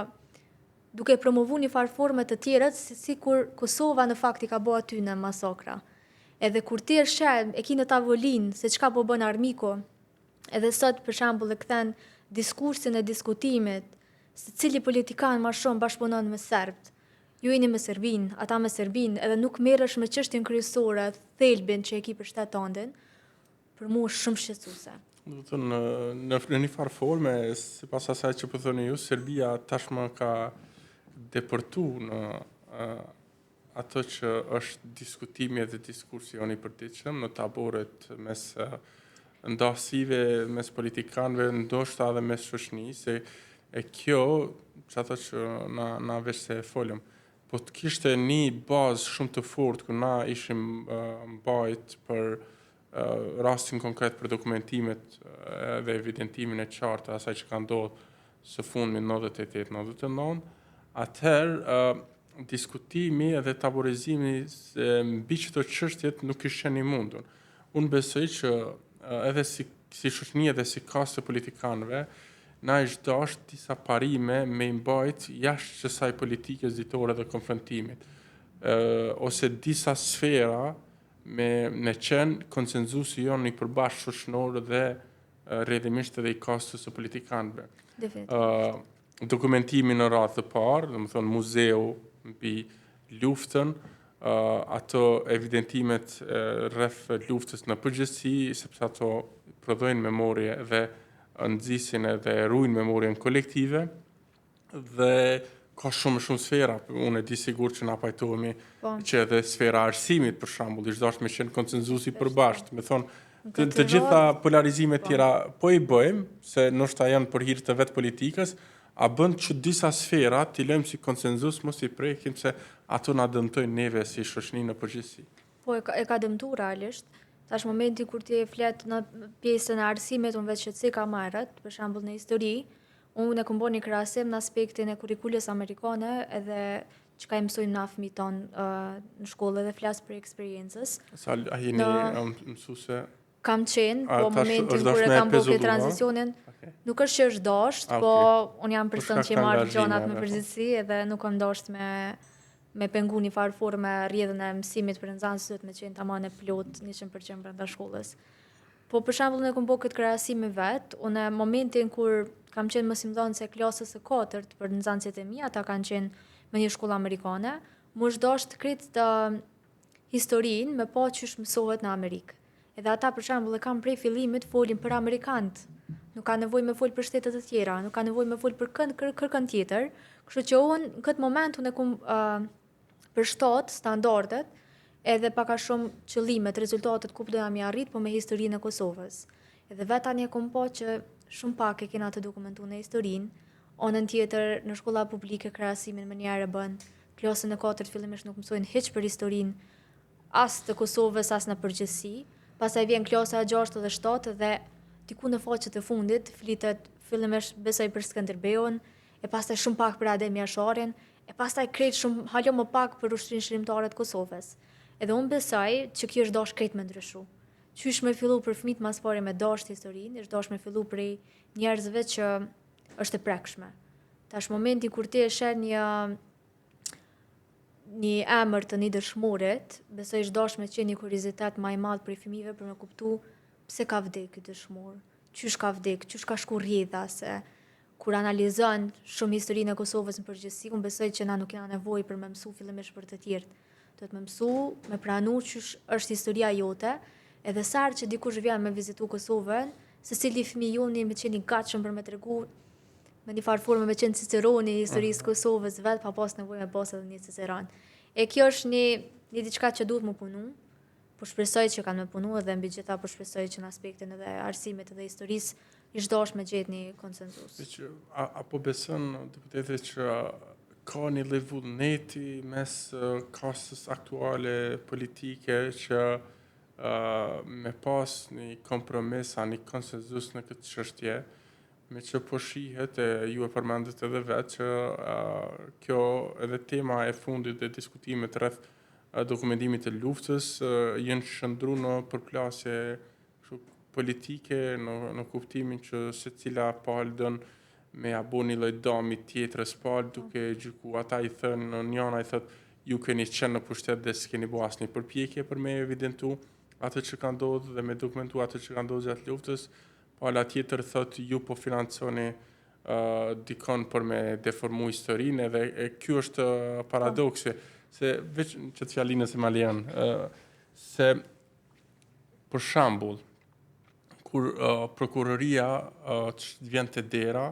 duke promovu një farë forme të tjerët, si, si kur Kosova në fakt i ka bo aty në masakra. Edhe kur ti e sheh, e ki në tavolinë se çka po bën armiku, edhe sot për shembull e kthen diskursin e diskutimit se cili politikan ma shumë bashkëpunon me serbët, Ju jeni me Serbinë, ata me Serbinë, edhe nuk merresh me çështjen kryesore, thelbin që e ki për shtet tëndin, për mua është shumë shqetësuese. Do të thënë, në, në një farë forme, sipas asaj që po thoni ju, Serbia tashmë ka depërtu në ato që është diskutimi edhe diskursi jonë i përditshëm në taboret mes ndasive, mes politikanëve, ndoshta edhe mes shoqënisë, se e kjo, që ato që na, na veç se e folëm, po të kishte një bazë shumë të fortë ku na ishim uh, mbajt për uh, rastin konkret për dokumentimet uh, dhe evidentimin e qartë të asaj që ka ndodhur së fundmi 98-99, atëherë uh, diskutimi edhe taborizimi se mbi qëto çështjet nuk ishte qenë i mundur. Unë besoj që edhe si si shoqëni edhe si kastë të politikanëve, na ish dasht disa parime me i mbajt jashtë qësaj politikës ditore dhe konfrontimit, ose disa sfera me me qenë konsenzusi jonë i përbashkët shoqënor dhe rrjedhimisht edhe i kastës së politikanëve. Definitivt. Dokumentimi në radhë të parë, domethënë muzeu mbi luftën, ato evidentimet rreth luftës në përgjithësi, sepse ato prodhojnë memorie dhe nxisin edhe ruajnë memorien kolektive dhe ka shumë shumë sfera, unë e di sigur që na pajtohemi po. që edhe sfera e arsimit për shembull, ish dashtë me qenë konsenzusi i përbashkët, me thonë të, të gjitha polarizimet po. tjera po i bëjmë, se ndoshta janë për hir të vetë politikës, a bën që disa sfera t'i lëmë si konsenzus mos i prekim se ato na dëmtojnë neve si shoqëni në përgjithësi. Po e ka, e ka dëmtu realisht. Tash momenti kur ti flet në pjesën e arsimit, unë veç që ceka ma herët, për shembull në histori, unë e kom bo një krahasim në aspektin e kurrikulës amerikane edhe çka i mësojmë na fëmijët tonë uh, në shkollë edhe flas për eksperiencës. Sa a jeni në... mësuese? Kam qenë, po momentin kur e kam bo këtë tranzicionin, okay. nuk është që është dasht, po okay. unë jam person që i marr gjonat me po. përgjegjësi edhe nuk kam dasht me me pengu një farë forme rrjedhën e mësimit për nxënës duhet me qenë taman e plot 100% brenda shkollës. Po për shembull unë kam bo këtë krahasim vet, unë momentin kur kam qenë mësimdhënëse e klasës së katërt për nxënësit e mi, ata kanë qenë në një shkollë amerikane, mu është dasht krejt të historinë me pa qysh mësohet në Amerikë. Edhe ata për shembull e kanë prej fillimit folin për amerikanët. Nuk ka nevojë me fol për shtete të tjera, nuk ka nevojë me fol për kënd kër, kërkën tjetër. Kështu që unë në këtë moment unë e kum uh, përshtat standardet edhe pak a shumë qëllimet, rezultatet ku doja mi arrit, po me historinë e Kosovës. Edhe vetë tani e kom pa që shumë pak e kena të dokumentu në historinë, anën tjetër në shkolla publike krahasimin menjëherë e bën, klasën e katërt fillimisht nuk mësojnë hiç për historinë as të Kosovës as në përgjithësi. Pastaj vjen klasa e 6 dhe 7 dhe diku në faqet e fundit flitet fillimisht besoj për Skënderbeun, e pastaj shumë pak për Adem Jasharin, e pastaj krejt shumë hala më pak për ushtrinë çlirimtare të Kosovës. Edhe unë besoj që kjo është dash krejt me ndryshu. Qysh me fillu për fëmijët mas pari me dasht historinë, është dash me fillu prej njerëzve që është e prekshme. Tash momenti kur ti e sheh një një emër të një dëshmorit, besoj është dash me qenë një kuriozitet ma i madh prej fëmijëve për me kuptu pse ka vdek ky dëshmor, qysh ka vdek, qysh ka shku rrjedha, se kur analizon shumë historinë e Kosovës në përgjithësi, unë besoj që na nuk kena nevojë për me mësu fillimisht për të tjerët. Duhet me mësu, me pranu qysh është historia jote, edhe sa herë që dikush vjen me vizitu Kosovën, secili fëmijë joni me qenë i gatshëm për me tregu me një farë forme me qenë Ciceroni i historisë mm. Kosovës vetë pa pas nevojë me pas edhe një Ciceron. E kjo është një, një diçka që duhet me punu, po shpresoj që kanë me punu edhe mbi gjitha po shpresoj që në aspektin edhe arsimit edhe historisë ish dasht me gjetë një konsensus. Deci, a, a po beson deputete që ka një lloj vullneti mes kastës aktuale politike që uh, me pas një kompromis a një konsensus në këtë çështje, meqë po shihet e ju e përmendët edhe vetë që uh, kjo edhe tema e fundit dhe diskutimet rreth dokumentimit të luftës janë shndërru në përplasje kështu politike në në kuptimin që secila palë don me ja bo një lloj dami tjetrës palë duke e gjyku ata i thënë njëna i thot ju keni qenë në pushtet dhe s'keni bo asnjë përpjekje për me evidentu atë që ka ndodhur dhe me dokumentu atë që ka ndodhur gjatë luftës pala tjetër thot ju po financoni uh, dikon për me deformu historinë edhe e ky është paradoksi se veç që të fjalinë se ma lejon uh, se për shembull kur uh, prokuroria uh, të vjen te dera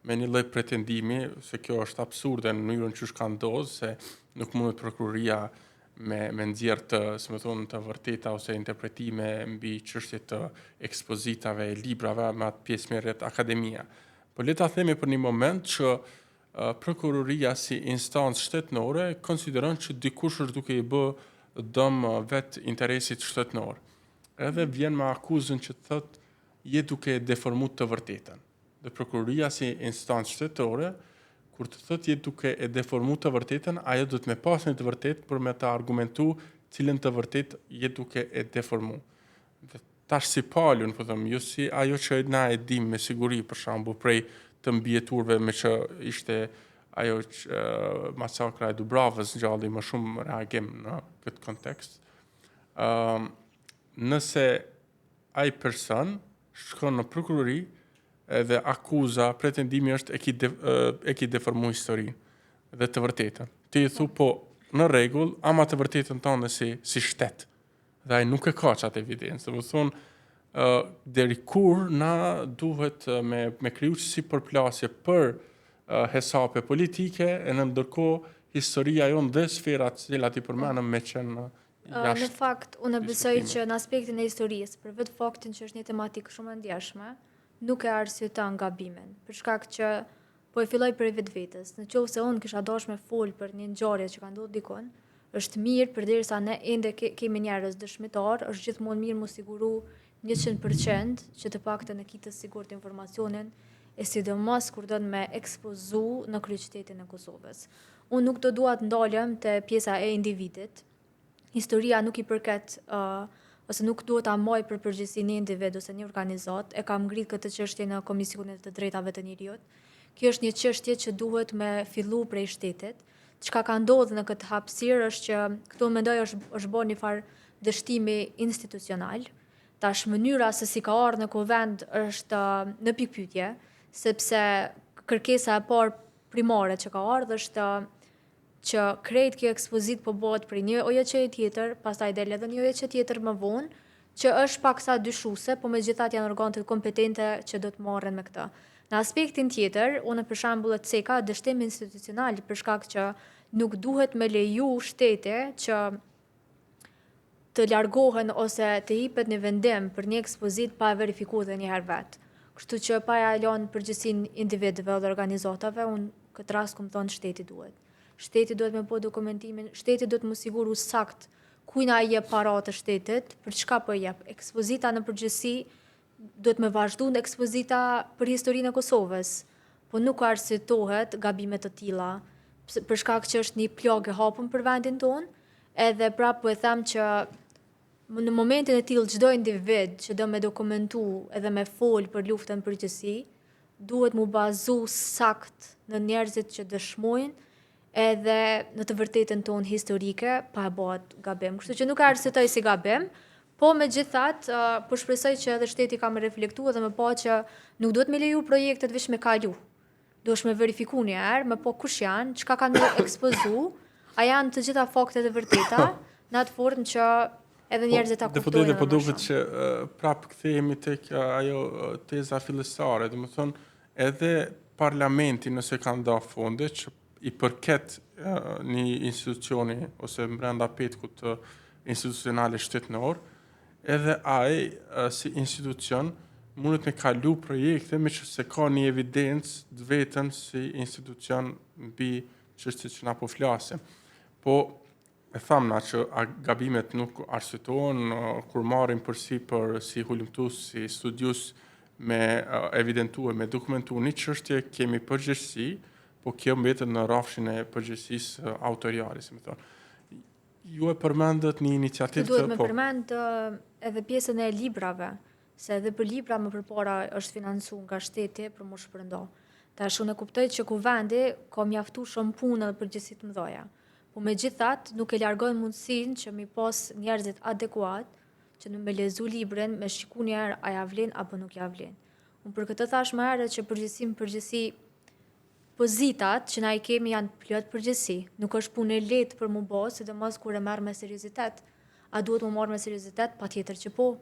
me një lloj pretendimi se kjo është absurde në mënyrën qysh ka ndodhur se nuk mundet prokuroria me me nxjerr të, si me thonë, të vërteta ose interpretime mbi çështje të ekspozitave e librave, me atë pjesë merret akademia. Po le ta themi për një moment që prokuroria si instancë shtetënore konsideron që dikush është duke i bë dëm vetë interesit shtetënor. Edhe vjen me akuzën që të thotë je duke e deformu të vërtetën. Dhe prokuroria si instancë shtetërore, kur të thotë je duke e deformu të vërtetën, ajo duhet me pas një të vërtetë për me të argumentu cilën të vërtetë je duke e deformu. Dhe tash si palë, unë po them, jo si ajo që na e dim me siguri, për shembull, prej të mbijetuarve me që ishte ajo që, masakra e Dubravës ngjalli më shumë reagim në këtë kontekst. Ëm nëse ai person shkon në prokurori edhe akuza, pretendimi është e ki, de, e ki deformu historinë dhe të vërtetën. Ti i thu po në rregull, ama të vërtetën tënde si si shtet. Dhe ai nuk e ka qatë evidencë. Do të thonë uh, deri kur na duhet me me kriju si përplasje për uh, hesape politike e në ndërkohë historia jonë dhe sferat të cilat i përmenëm me qenë jashtë. Në fakt, unë besoj që në aspektin e historisë, për vetë faktin që është një tematikë shumë e ndjeshme, nuk e arsyeton gabimin, për shkak që po e filloj prej vetvetes. Në qoftë se unë kisha dashur me fol për një ngjarje që ka ndodhur dikun, Është mirë përderisa ne ende ke, kemi njerëz dëshmitar, është gjithmonë mirë mu siguru 100% që të paktën e ki të sigurt informacionin e sidomos kur don me ekspozu në kryeqytetin e Kosovës. Unë nuk do dua të ndalem te pjesa e individit. Historia nuk i përket uh, ose nuk duhet ta mbaj për përgjegjësi një individ ose një organizatë. E kam ngrit këtë çështje në Komisionin e të Drejtave të Njeriut. Kjo është një çështje që duhet me fillu prej shtetit. Çka ka ndodhur në këtë hapësirë është që këtu mendoj është është bërë një farë dështimi institucional. Tash mënyra se si ka ardhur në kuvend është në pikpyetje, sepse kërkesa e parë primare që ka ardhur është që krejt kjo ekspozitë po bëhet prej një OJQ tjetër, pastaj del edhe një OJQ tjetër më vonë, që është paksa dyshuese, po megjithatë janë organet kompetente që do të marren me këtë. Në aspektin tjetër, unë për shembull e ceka dështim institucional për shkak që nuk duhet me leju shteti që të largohen ose të jepet një vendim për një ekspozitë pa e verifiku edhe një herë vetë. Kështu që pa ja lënë përgjegjësinë individëve dhe organizatave, unë këtë rast kom thonë shteti duhet. Shteti duhet me bo dokumentimin, shteti duhet më siguru sakt kujna i jep paratë e shtetit, për çka po i jep. Ekspozita në përgjithësi duhet me vazhdu në ekspozita për historinë e Kosovës, po nuk arsyetohet gabime të tilla, për shkak që është një plagë e hapur për vendin tonë, edhe prapë po e them që në momentin e tillë çdo individ që do me dokumentu edhe me fol për luftën në përgjithësi, duhet mu bazu sakt në njerëzit që dëshmojnë edhe në të vërtetën tonë historike pa e bo atë gabim. Kështu që nuk e arsyetoj si gabim, po megjithatë, uh, po shpresoj që edhe shteti ka me reflektu edhe me pa që nuk duhet me leju projektet veç me kalu. Duhesh me verifiku një herë, me pa kush janë, çka kanë me ekspozu, a janë të gjitha faktet e vërteta, në atë formë që edhe po, njerëzit ta kuptojnë. Deputete, po duket që prap kthehemi tek ajo teza fillestare, domethënë edhe parlamenti nëse ka nda fonde që i përket një institucioni ose mbrenda petkut të institucionale shtetnor, edhe ai si institucion mundet me kalu projekte me që se ka një evidencë të vetën si institucion mbi çështjet që na po flasim. Po e thamë na që gabimet nuk arsyetohen kur marrim përsipër si hulumtues, si studius me evidentu e me dokumentu një çështje kemi përgjegjësi, po kjo mbetet në rrafshin e përgjegjësisë autoriale, si me thonë. Ju e përmendët një iniciativë të... Duhet me po. përmend edhe pjesën e librave, se edhe për libra më përpara është financu nga shteti për mu shpërnda. Tash unë e kuptoj që kuvendi ka mjaftu shumë punë dhe përgjegjësi të mëdha. Po megjithatë nuk e largon mundësinë që mi pas njerëzit adekuat që në me lexu librin, me shiku një herë a ja vlen apo nuk ja vlen. Unë për këtë thash më herët që përgjegjësi në përgjithësi pozitat që na i kemi janë plot përgjegjësi. Nuk është punë e lehtë për mu bo, sidomos kur e merr me seriozitet. A duhet mu marrë me seriozitet? Patjetër që po.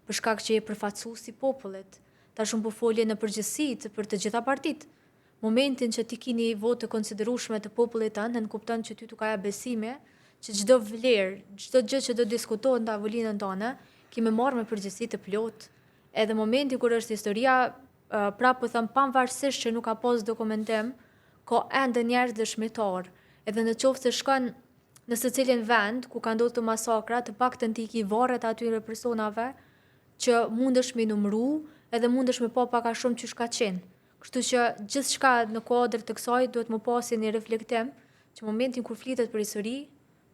Për shkak që je përfaqësues i popullit. Tash unë po foli në përgjithësi për të gjitha partitë. Momentin që ti ki një votë të konsiderueshme të popullit tënd, nënkupton që ty t'u ka jap besimi që çdo vlerë, çdo gjë që do diskutohet në tavolinën tënde, ki me marrë me përgjegjësi të plotë. Edhe momenti kur është historia, prapë po them pavarësisht që nuk ka pas dokumentim, ka ende njerëz dëshmitar. Edhe në qoftë se shkon në secilin vend ku ka ndodhur masakra, të paktën ti ki varret atyre personave që mundesh me numru edhe mundesh me pa pak a shumë qysh ka qenë. Kështu që gjithçka në kuadër të kësaj duhet më pasi një reflektim që momentin kur flitet për histori,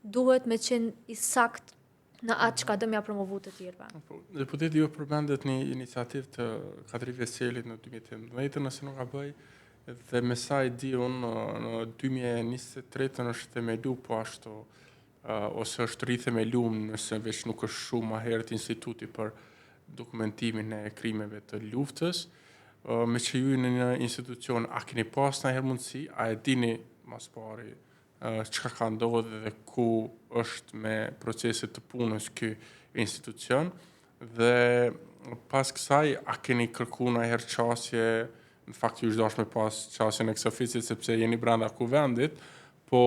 duhet me qenë i sakt në atë çka do m'ja promovu të tjerëve. Po, deputeti ju përmendet një iniciativë të Kadri Veselit në 2018, nëse nuk gaboj, dhe me sa e di unë në 2023 është themelu po ashtu ose është rithemelu nëse veç nuk është shumë ma herët instituti për dokumentimin e krimeve të luftës, me që ju në një institucion, a keni pas najherë mundësi, a e dini mas pari çka ka ndodhë dhe ku është me proceset të punës ky institucion, dhe pas kësaj, a keni kërku najherë qasje, në fakt ju është dashur me pas qasjen e ex sepse jeni brenda kuvendit, po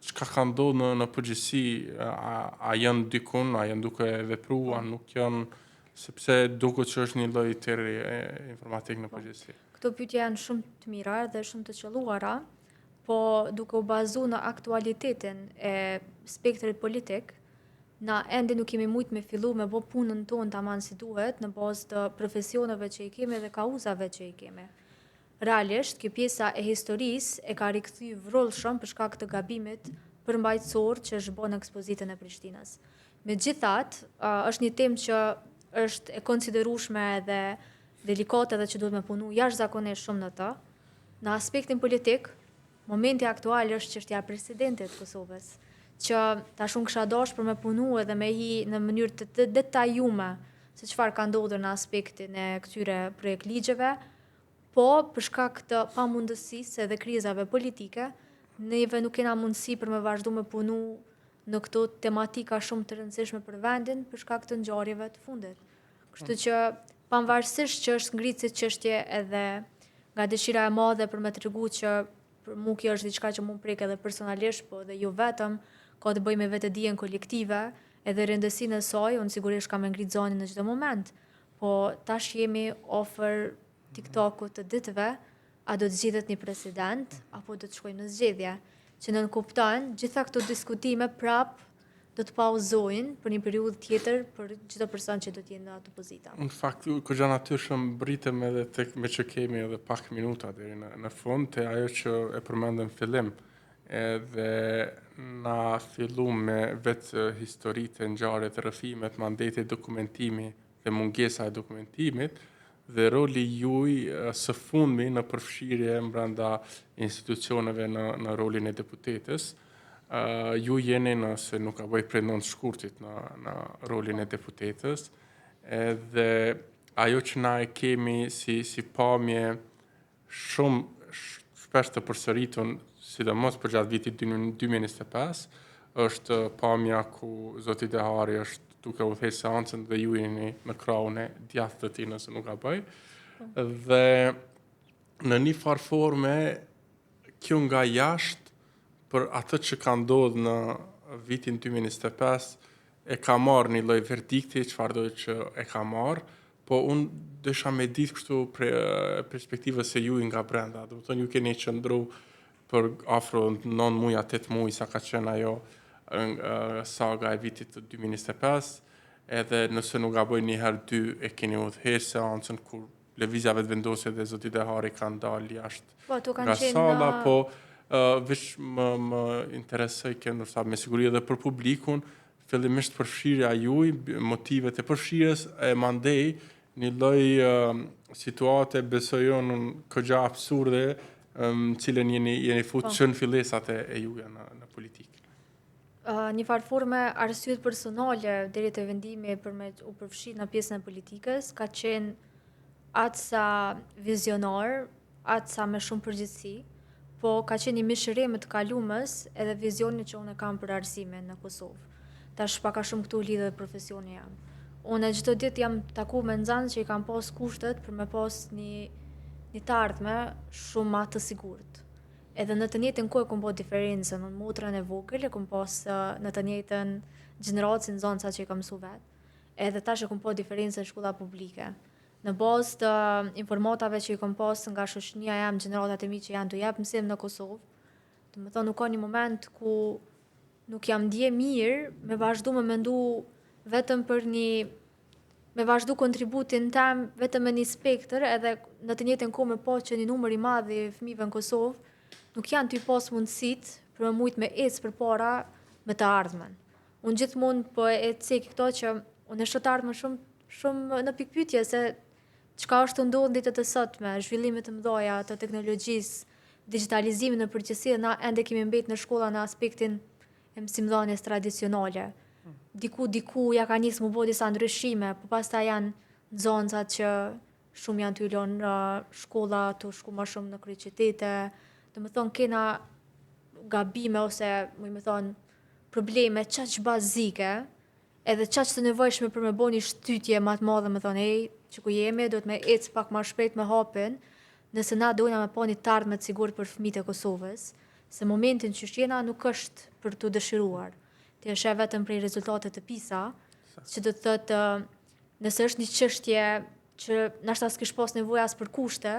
çka ka ndodhur në në përgjithësi, a, a janë dikun, a janë duke vepru, a nuk janë, sepse duket që është një lloj terri informatik në po. përgjithësi. Këto pyetje janë shumë të mira dhe shumë të qëlluara, Po duke u bazu në aktualitetin e spektrit politik, na ende nuk kemi mujt me fillu me bo punën tonë taman si duhet në bazë të profesioneve që i kemi dhe kauzave që i kemi. Realisht, kjo pjesa e historisë e ka rikthy vrullshëm për shkak të gabimit përmbajtësor që është bo në ekspozitën e Prishtinës. Megjithatë, është një temë që është e konsiderueshme edhe delikate dhe që duhet me punu jashtëzakonisht shumë në të. Në aspektin politik, momenti aktual është çështja e presidentit të Kosovës, që tash unë kisha dashur për me punu edhe me hi në mënyrë të, të detajume se çfarë ka ndodhur në aspektin e këtyre projektligjeve, po për shkak të pamundësisë edhe krizave politike, neve nuk kena mundësi për me vazhdu me punu në këto tematika shumë të rëndësishme për vendin për shkak të ngjarjeve të fundit. Kështu që pavarësisht që është ngritë si çështje edhe nga dëshira e madhe për me tregu që për mu kjo është diçka që mu prek edhe personalisht, po edhe jo vetëm, ka të bëjë me vetëdijen kolektive, edhe rëndësinë e saj, unë sigurisht kam me ngrit zanin në çdo moment, po tash jemi afër TikTokut të ditëve, a do të zgjidhet një president, apo do të shkojmë në zgjedhje, që nënkupton gjitha këto diskutime prap do të pauzojnë për një periudhë tjetër për çdo person që do të jenë në ato pozita. Në fakt, goxha natyrshëm mbërritëm edhe tek me që kemi edhe pak minuta deri në, në fund, te ajo që e përmendëm fillim, edhe na fillum me vetë historitë, ngjarjet, rrëfimet, mandeti, dokumentimi dhe mungesa e dokumentimit, dhe roli juj së fundmi në përfshirje brenda institucioneve në, në rolin e deputetes. Uh, ju jeni nëse nuk gaboj prej 9 shkurtit në, në rolin e deputetes, edhe ajo që na e kemi si, si pamje shumë shpesh të përsëritun, sidomos përgjatë vitit 2025, është pamja ku zoti Dehari është duke udhëheqë seancën dhe ju jeni në krahun e djathtë të tij nëse nuk gaboj. Po. Dhe në një farë forme kjo nga jashtë për atë që ka ndodhë në vitin 2025 e ka marrë një lloj verdikti, çfarëdo që e ka marrë, Po unë desha me ditë kështu prej perspektivës së juj nga brenda, domethonë ju keni qëndru për afro 9 muaj a 8 muaj sa ka qenë ajo saga e vitit 2025, edhe nëse nuk gaboj një herë dy e keni udhëheq seancën kur Lëvizja Vetëvendosje dhe zoti Dehari kanë dalë jashtë po, nga salla, po uh, veç më, më interesoi kjo ndoshta me siguri edhe për publikun, fillimisht përfshirja juaj, motivet e përfshirjes e mandej një lloj uh, situate besoj unë goxha absurde në um, cilën jeni jeni fut po. që në fillesat e, e juaja në në politikë. Uh, një farë forme arsyet personale deri te vendimi për me u përfshi në pjesën e politikës ka qenë aq sa vizionar aq sa me shumë përgjegjësi, po ka qenë një mishërim e të kalumes edhe vizionit që unë e kam për arsimin në Kosovë. Tash pak a shumë këtu lidhet profesioni jem. Unë çdo ditë jam taku me nxënës që i kanë pas kushtet për me pas një një të ardhme shumë ma të sigurt. Edhe në të njëjtën kohë e kom bo diferencën, unë motrën e vogël e kom pas në të njëjtën gjeneratë si nxënësa që i kam mësu vet. Edhe tash e kom pa diferencën në shkolla publike. Në bazë të informatave që i kom pas nga shoqënia jem, gjeneratat e mi që janë tu jep mësim në Kosovë, domethonë nuk ka një moment ku nuk jam ndje mirë me vazhdu me mendu vetëm për një me vazhdu kontributin tem vetëm me një spektër edhe në të njëjtën kohë me pa që një numër i madh i fëmijëve në Kosovë nuk janë tu i pas mundësitë për me mujtë me ecë përpara me të ardhmen. Unë gjithmonë po e cek këto që unë e shoh të ardhmen shumë shumë në pikëpyetje se çka është tu ndodhë në ditët e sotme, zhvillimet e mëdha të teknologjisë, digjitalizimi në përgjithësi, na ende kemi mbet në shkolla në aspektin e mësimdhënies tradicionale. Diku diku ja ka nisë mu bo disa ndryshime, po pastaj janë nxënësat që shumë janë tu i lënë shkolla, tu shku ma shumë në kryeqytete. Domethonë kena gabime ose, muj me thonë, probleme qaq bazike, edhe qaq të nevojshme për me bo një shtytje ma të madhe, me thonë, ej, që ku jemi, duhet me ecë pak ma shpejt me hapin, nëse na dojna me pa një të ardhme të sigurt për fëmijët e Kosovës, se momentin që jena nuk është për të dëshiruar. Ti e sheh vetëm prej rezultatet të PISA, që do të thotë nëse është një çështje që nashta s'kish pas nevojë as për kushte,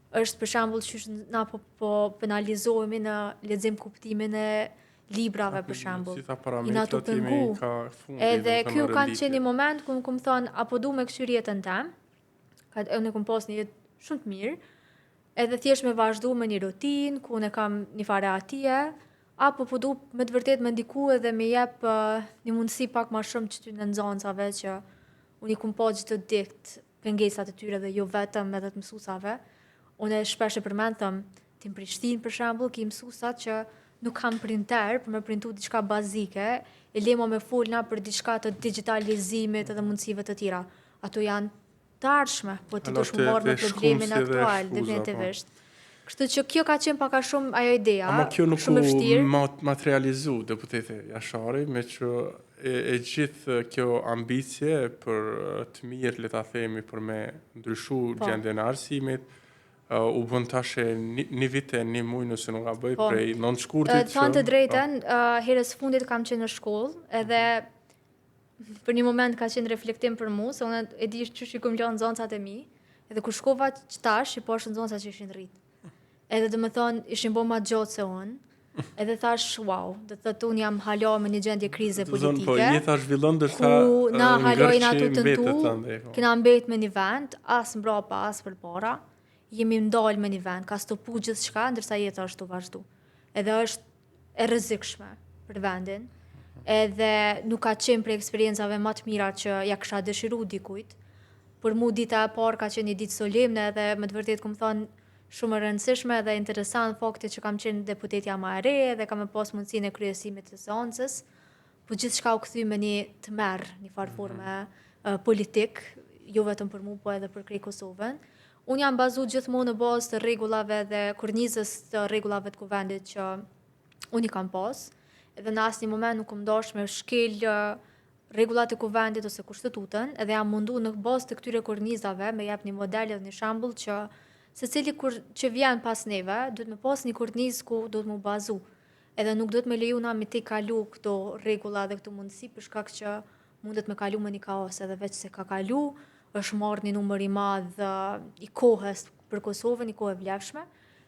Është për shembull qysh na po, po penalizohemi në lexim kuptimin e librave për shembull. Gjitha parametrat jemi ka fundi. Edhe kjo ka qenë një moment ku më kom thonë, a po du me kqyr jetën tem, ka unë kom pas një jetë shumë të mirë, edhe thjesht me vazhdu me një rutinë, ku unë kam një farë atije, apo po du me të vërtet me ndiku edhe me jep uh, një mundësi pak ma shumë qëtyne nxansave që unë i kom pa çdo ditë pengesat e tyre dhe jo vetëm edhe të mësusave. Unë shpesh e përmend them, ti në Prishtinë për shembull ki mësusat që nuk kanë printer për me printu diçka bazike, e le mo me fol na për diçka të digjitalizimit edhe mundësive të tjera. Ato janë të ardhshme, po ti duhesh m'u marrë me problemin aktual, po. definitivisht. Kështu që kjo ka qenë pak a shumë ajo ideja, Ama kjo nuk shumë e vështirë. u materializu, deputete Jashari, me që e, e gjithë kjo ambicie për të mirë, le ta themi, për me ndryshu po. gjendjen e arsimit, uh, u bën tash e një, një vit e një muj nëse nuk gaboj po. prej 9 shkurtit. Të thënë të drejtën, po. uh, herës fundit kam qenë në shkollë, edhe për një moment ka qenë reflektim për mu, se unë e di qysh i kom lënë nxënësat e mi, edhe kur shkova qëtash, i pashë nxënësat që ishin rritë. Edhe domethonë, ishin bo ma gjatë se unë, edhe thash, wow, do të thotë unë jam hala me një gjendje krize politike. Po, jeta zhvillon ndërsa ku na hala jena tu tentu, po. kena mbet me një vend, as mbrapa, as përpara, jemi ndalë me një vend, ka stopu gjithçka, ndërsa jeta është tu vazhdu. Edhe është e rrezikshme për vendin, edhe nuk ka qenë prej eksperiencave ma të mira që ja kisha dëshiru dikujt. Për mu dita e parë ka qenë një ditë solemne edhe me të vërtetë kom thonë shumë e rëndësishme dhe interesant fakti që kam qenë deputetja ma e re dhe kam e pas mundësinë e kryesimit të seancës, po gjithçka u kthy me një tmerr, një farë mhm. forme mm -hmm. politik, jo vetëm për mu, po edhe për krejt Kosovën. Unë jam bazu gjithmonë në bazë të rregullave dhe kornizës të rregullave të kuvendit që unë i kam pas, edhe në asnjë moment nuk kom dashur me shkel rregullat e kuvendit ose kushtetutën, edhe jam mundu në bazë të këtyre kornizave me jep një model edhe një shembull që secili kur që vjen pas neve, duhet me pas një kornizë ku duhet mu bazu. Edhe nuk duhet me leju na me tejkalu këto rregulla dhe këto mundësi për shkak që mundet me kalu me një kaos edhe veç se ka kalu, është marrë një numër i madh i kohës për Kosovën, një kohë e vlefshme,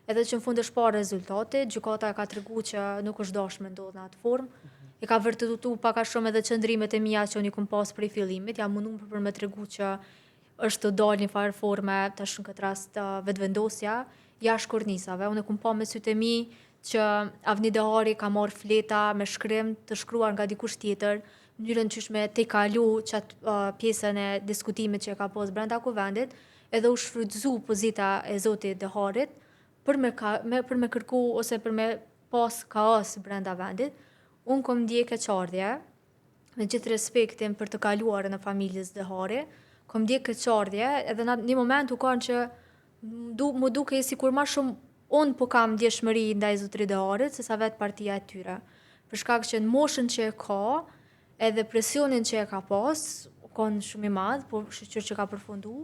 edhe që në fund është parë rezultati, gjykata e ka tregu që nuk është dashur me ndodhë në atë formë, e ka vërtetu pak a shumë edhe qëndrimet e mia që unë i kom pas prej fillimit, jam mundu për me tregu që është tu dalë një farë forme, tash në këtë rast vetëvendosja, jashtë kornizave. Unë e kom pa me sytë e mi që Avni Dehari ka marrë fleta me shkrim të shkruar nga dikush tjetër, mënyrën qysh me tejkalu qat uh, pjesën e diskutimit që e ka pas brenda kuvendit, edhe u shfrytëzu pozita e zotit Deharit për me, ka, me, për me kërku ose për me pas kaos brenda vendit. Unë kom ndje keqardhje, me gjithë respektin për të kaluarën e familjes Dehari, kom ndje keqardhje, edhe në një moment u kanë që du, mu dukej sikur ma shumë unë po kam ndjeshmëri ndaj zotëri Deharit, se sa vetë partia e tyre. Për shkak që në moshën që e ka, edhe presionin që e ka pas, u konë shumë i madh, po shyqyr që ka përfundu,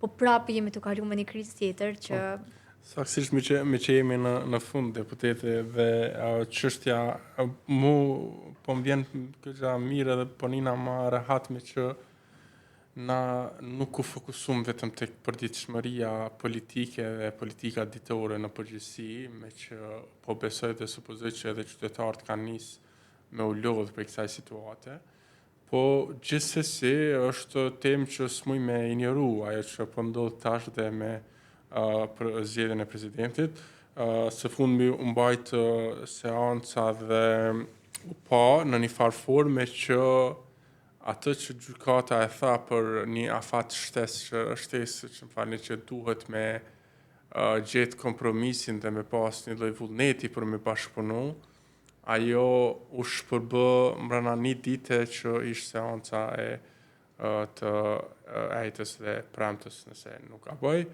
po prapë jemi tu kalu me një krizë tjetër që... Po. Saktësisht me që, me që jemi në, në fund deputete dhe çështja mu po më vjen goxha mirë edhe po nina ma rehat me që na nuk u fokusum vetëm tek përditshmëria politike dhe politika ditore në përgjithësi, me që po besoj dhe supozoj që edhe qytetarët kanë nis me u lodhë prej kësaj situate. Po gjithsesi është temë që s'muj me injoru ajo që po ndodh tash dhe me uh, për zgjedhjen e presidentit. Uh, së fundmi u mbajt uh, seanca dhe u pa në një farë forme që atë që gjykata e tha për një afat shtesë që shtesë që më falni që duhet me uh, gjetë kompromisin dhe me pas një lloj vullneti për me bashkëpunu, Ajo u shpërbë mbrana një dite që ishte seanca e të ejtës dhe premtës nëse nuk gaboj.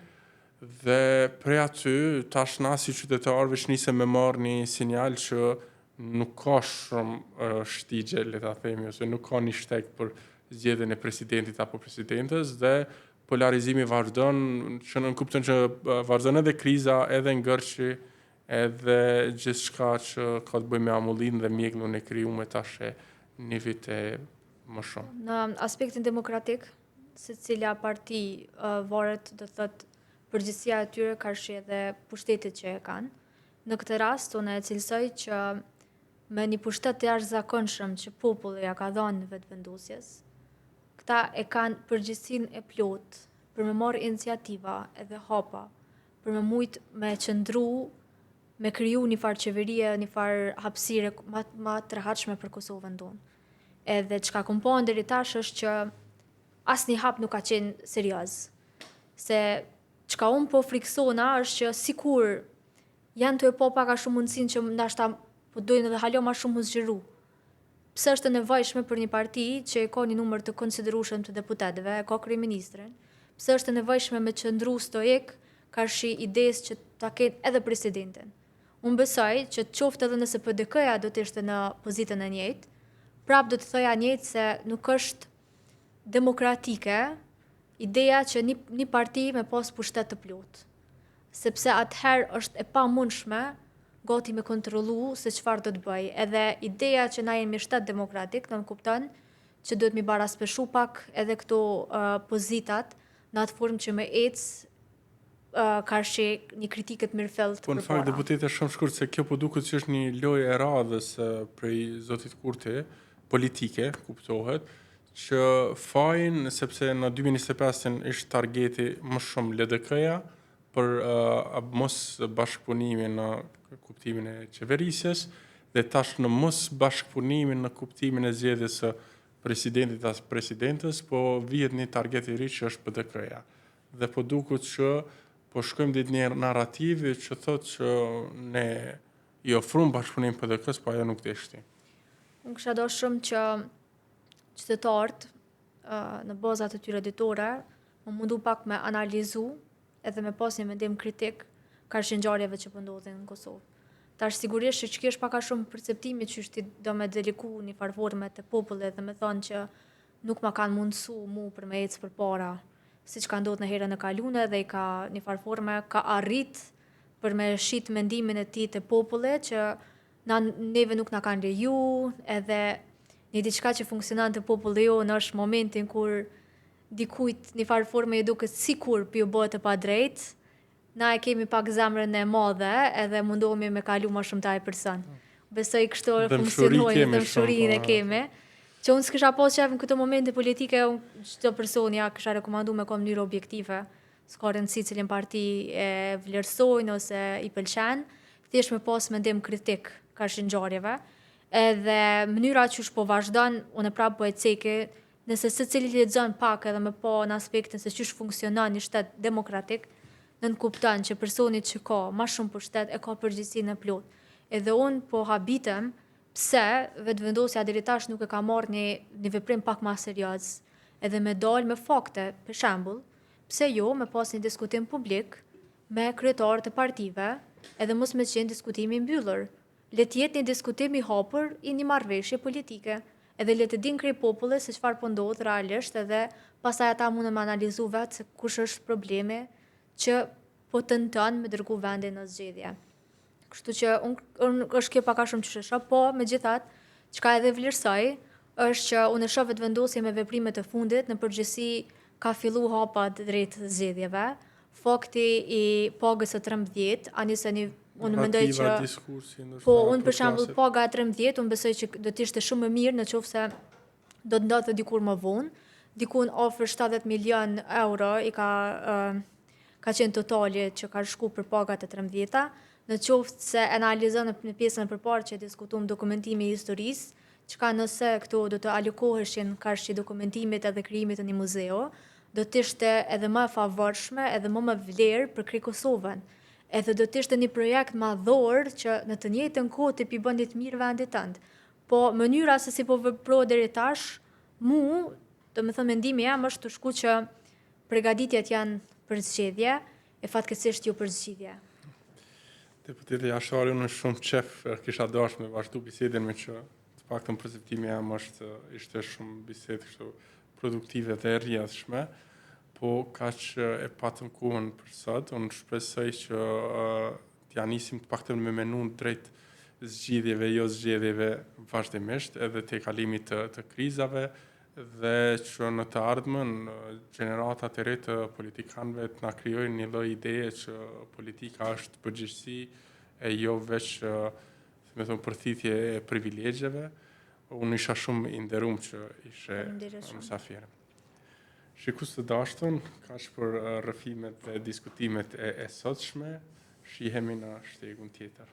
Dhe prej aty, tash na si qytetarë veç nisëm me marrë një sinjal që nuk ka shumë shtigje, le ta themi, ose nuk ka një shteg për zgjedhjen e presidentit apo presidentes dhe polarizimi vazhdon, që nënkupton që vazhdon edhe kriza, edhe ngërçi, Edhe gjithçka që ka të bëjë me amullinë dhe mjegullën e krijume tash e një vit e më shumë. Në aspektin demokratik, secila parti uh, varet, do të thotë, përgjegjësia e tyre karshi edhe pushtetit që e kanë. Në këtë rast unë e cilësoj që me një pushtet të jashtëzakonshëm që populli ja ka dhënë Vetëvendosjes, këta e kanë përgjegjësinë e plotë për me marrë iniciativa edhe hapa për me mujt me qëndru me kriju një farë qeverie, një farë hapësire ma, ma të rehatshme për Kosovën tonë. Edhe çka kom pa deri tash është që asnjë hap nuk ka qenë serioz. Se çka unë po friksona është që sikur janë tu e pa pak a shumë mundësinë që ndoshta po dojnë edhe hala ma shumë mu zgjeru. Pse është e nevojshme për një parti që e ka një numër të konsiderueshëm të deputetëve, e ka kryeministrin, pse është e nevojshme me qëndru stoik karshi idesë që ta kenë edhe presidentin? Unë besoj që qoftë edhe nëse PDK-ja do të ishte në pozitën e njëjtë, prapë do të thoja njëjtë se nuk është demokratike ideja që një, një parti me pas pushtet të plotë. Sepse atëherë është e pamundshme gati me kontrollu se çfarë do të bëjë. Edhe ideja që na jemi shtet demokratik nënkupton që duhet mi baraspeshu pak edhe këto uh, pozitat në atë formë që me ecë uh, karshi një kritike të mirëfilltë Po në fakt deputete shumë shkurt se kjo po duket që është një lojë e radhës prej zotit Kurti politike, kuptohet, që fajin sepse në 2025-ën ishte targeti më shumë LDK-ja për uh, mos bashkëpunimin në kuptimin e qeverisjes dhe tash në mos bashkëpunimin në kuptimin e zgjedhjes së presidentit as presidentes, po vihet një target i ri që është PDK-ja. Dhe po duket që po shkojmë drejt një narrativi që thotë që ne i ofrum bashkëpunim PDK-s, po ajo nuk deshti. Unë kisha do shumë që qytetarët në bazat e tyre ditore me mundu pak me analizu edhe me pas një mendim kritik karshi ngjarjeve që po ndodhin në Kosovë. Tash sigurisht që që është pak a shumë perceptimi që ti do me deliku një farë forme të popullit dhe me thonë që nuk ma kanë mundësu mu për me ecë përpara, siç ka ndodhur në herën e kalune dhe i ka një farë forme ka arrit për me shit mendimin e tij të popullit që na neve nuk na kanë leju, edhe një diçka që funksionon te populli jonë është momentin kur dikujt një farë forme i duket sikur po ju bëhet e padrejtë, na e kemi pak zemrën e madhe edhe mundohemi me kalu ma shumë te ai person. Besoj kështu funksionojnë, dhembshurinë e po. kemi. Që unë s'kisha pas qef në këto momente politike, unë çdo person ja kisha rekomandu me kon mënyrë objektive. S'ka rëndësi cilën parti e vlerësojnë ose i pëlqen, thjesht me pas mendim kritik karshi ngjarjeve. Edhe mënyra qysh po vazhdon, unë prapë po e ceki, nëse secili lexon pak edhe me pa në aspektin se qysh funksionon një shtet demokratik, nënkupton që personi që ka ma shumë pushtet e ka përgjegjësinë e plotë. Edhe unë po habitem pse Vetëvendosja deri tash nuk e ka marrë një, një veprim pak ma serioz, edhe me dalë me fakte, për shembull, pse jo me pas një diskutim publik me kryetarët e partive, edhe mos me qenë diskutimi i mbyllur. Le të jetë një diskutim i hapur i një marrëveshje politike, edhe le të dinë krejt populli se çfarë po ndodh realisht edhe pastaj ata mundën me analizu vetë se kush është problemi që po tenton me dërgu vendin në zgjedhje. Kështu që unë un, është kjo pak a shumë që e shoh, po megjithatë, çka edhe vlerësoj, është që unë e shoh Vetëvendosje me veprimet e fundit, në përgjithësi ka fillu hapat drejt zgjedhjeve. Fakti i pagës së 13, ani se një unë mendoj që diskursi po unë për shembull paga e 13, unë besoj që do të ishte shumë më mirë në qoftë se do të ndodhte dikur më vonë, dikun afër 70 milion euro i ka uh, ka qenë totali që ka shku për pagat e 13-ta, në qoftë se analizon në pjesën e përparë që diskutum dokumentimi i historisë, çka nëse këto do të alokoheshin karshi dokumentimit edhe krijimit të një muzeu, do të ishte edhe më e favorshme edhe më me vlerë për krejt Kosovën. Edhe do të ishte një projekt madhor që në të njëjtën kohë ti pi bën të mirë vendit tënd. Po mënyra se si po veprohet deri tash, mu, do me thënë mendimi jam është të shku që pregaditjet janë për zgjedhje, e fatkeqësisht jo për zgjidhje. Deputete Jashari, unë shumë qef kisha dashur me vazhdu bisedën me që të paktën perceptimi jam është ishte shumë bisedë kështu produktive dhe e rrjedhshme, po kaq e patëm kohën për sot, unë shpresoj që t'ja nisim të paktën me menu drejt zgjidhjeve, jo zgjedhjeve vazhdimisht, edhe te kalimit të, të krizave. dhe që në të ardhmen gjeneratat e re të politikanëve të na krijojnë një lloj ideje që politika është përgjegjësi e jo veç si me thonë përthithje e privilegjeve. Unë isha shumë i nderum që ishe mysafire. Shikues të dashtun, kaq për rrëfimet dhe diskutimet e, e sotshme, shihemi në shtegun tjetër.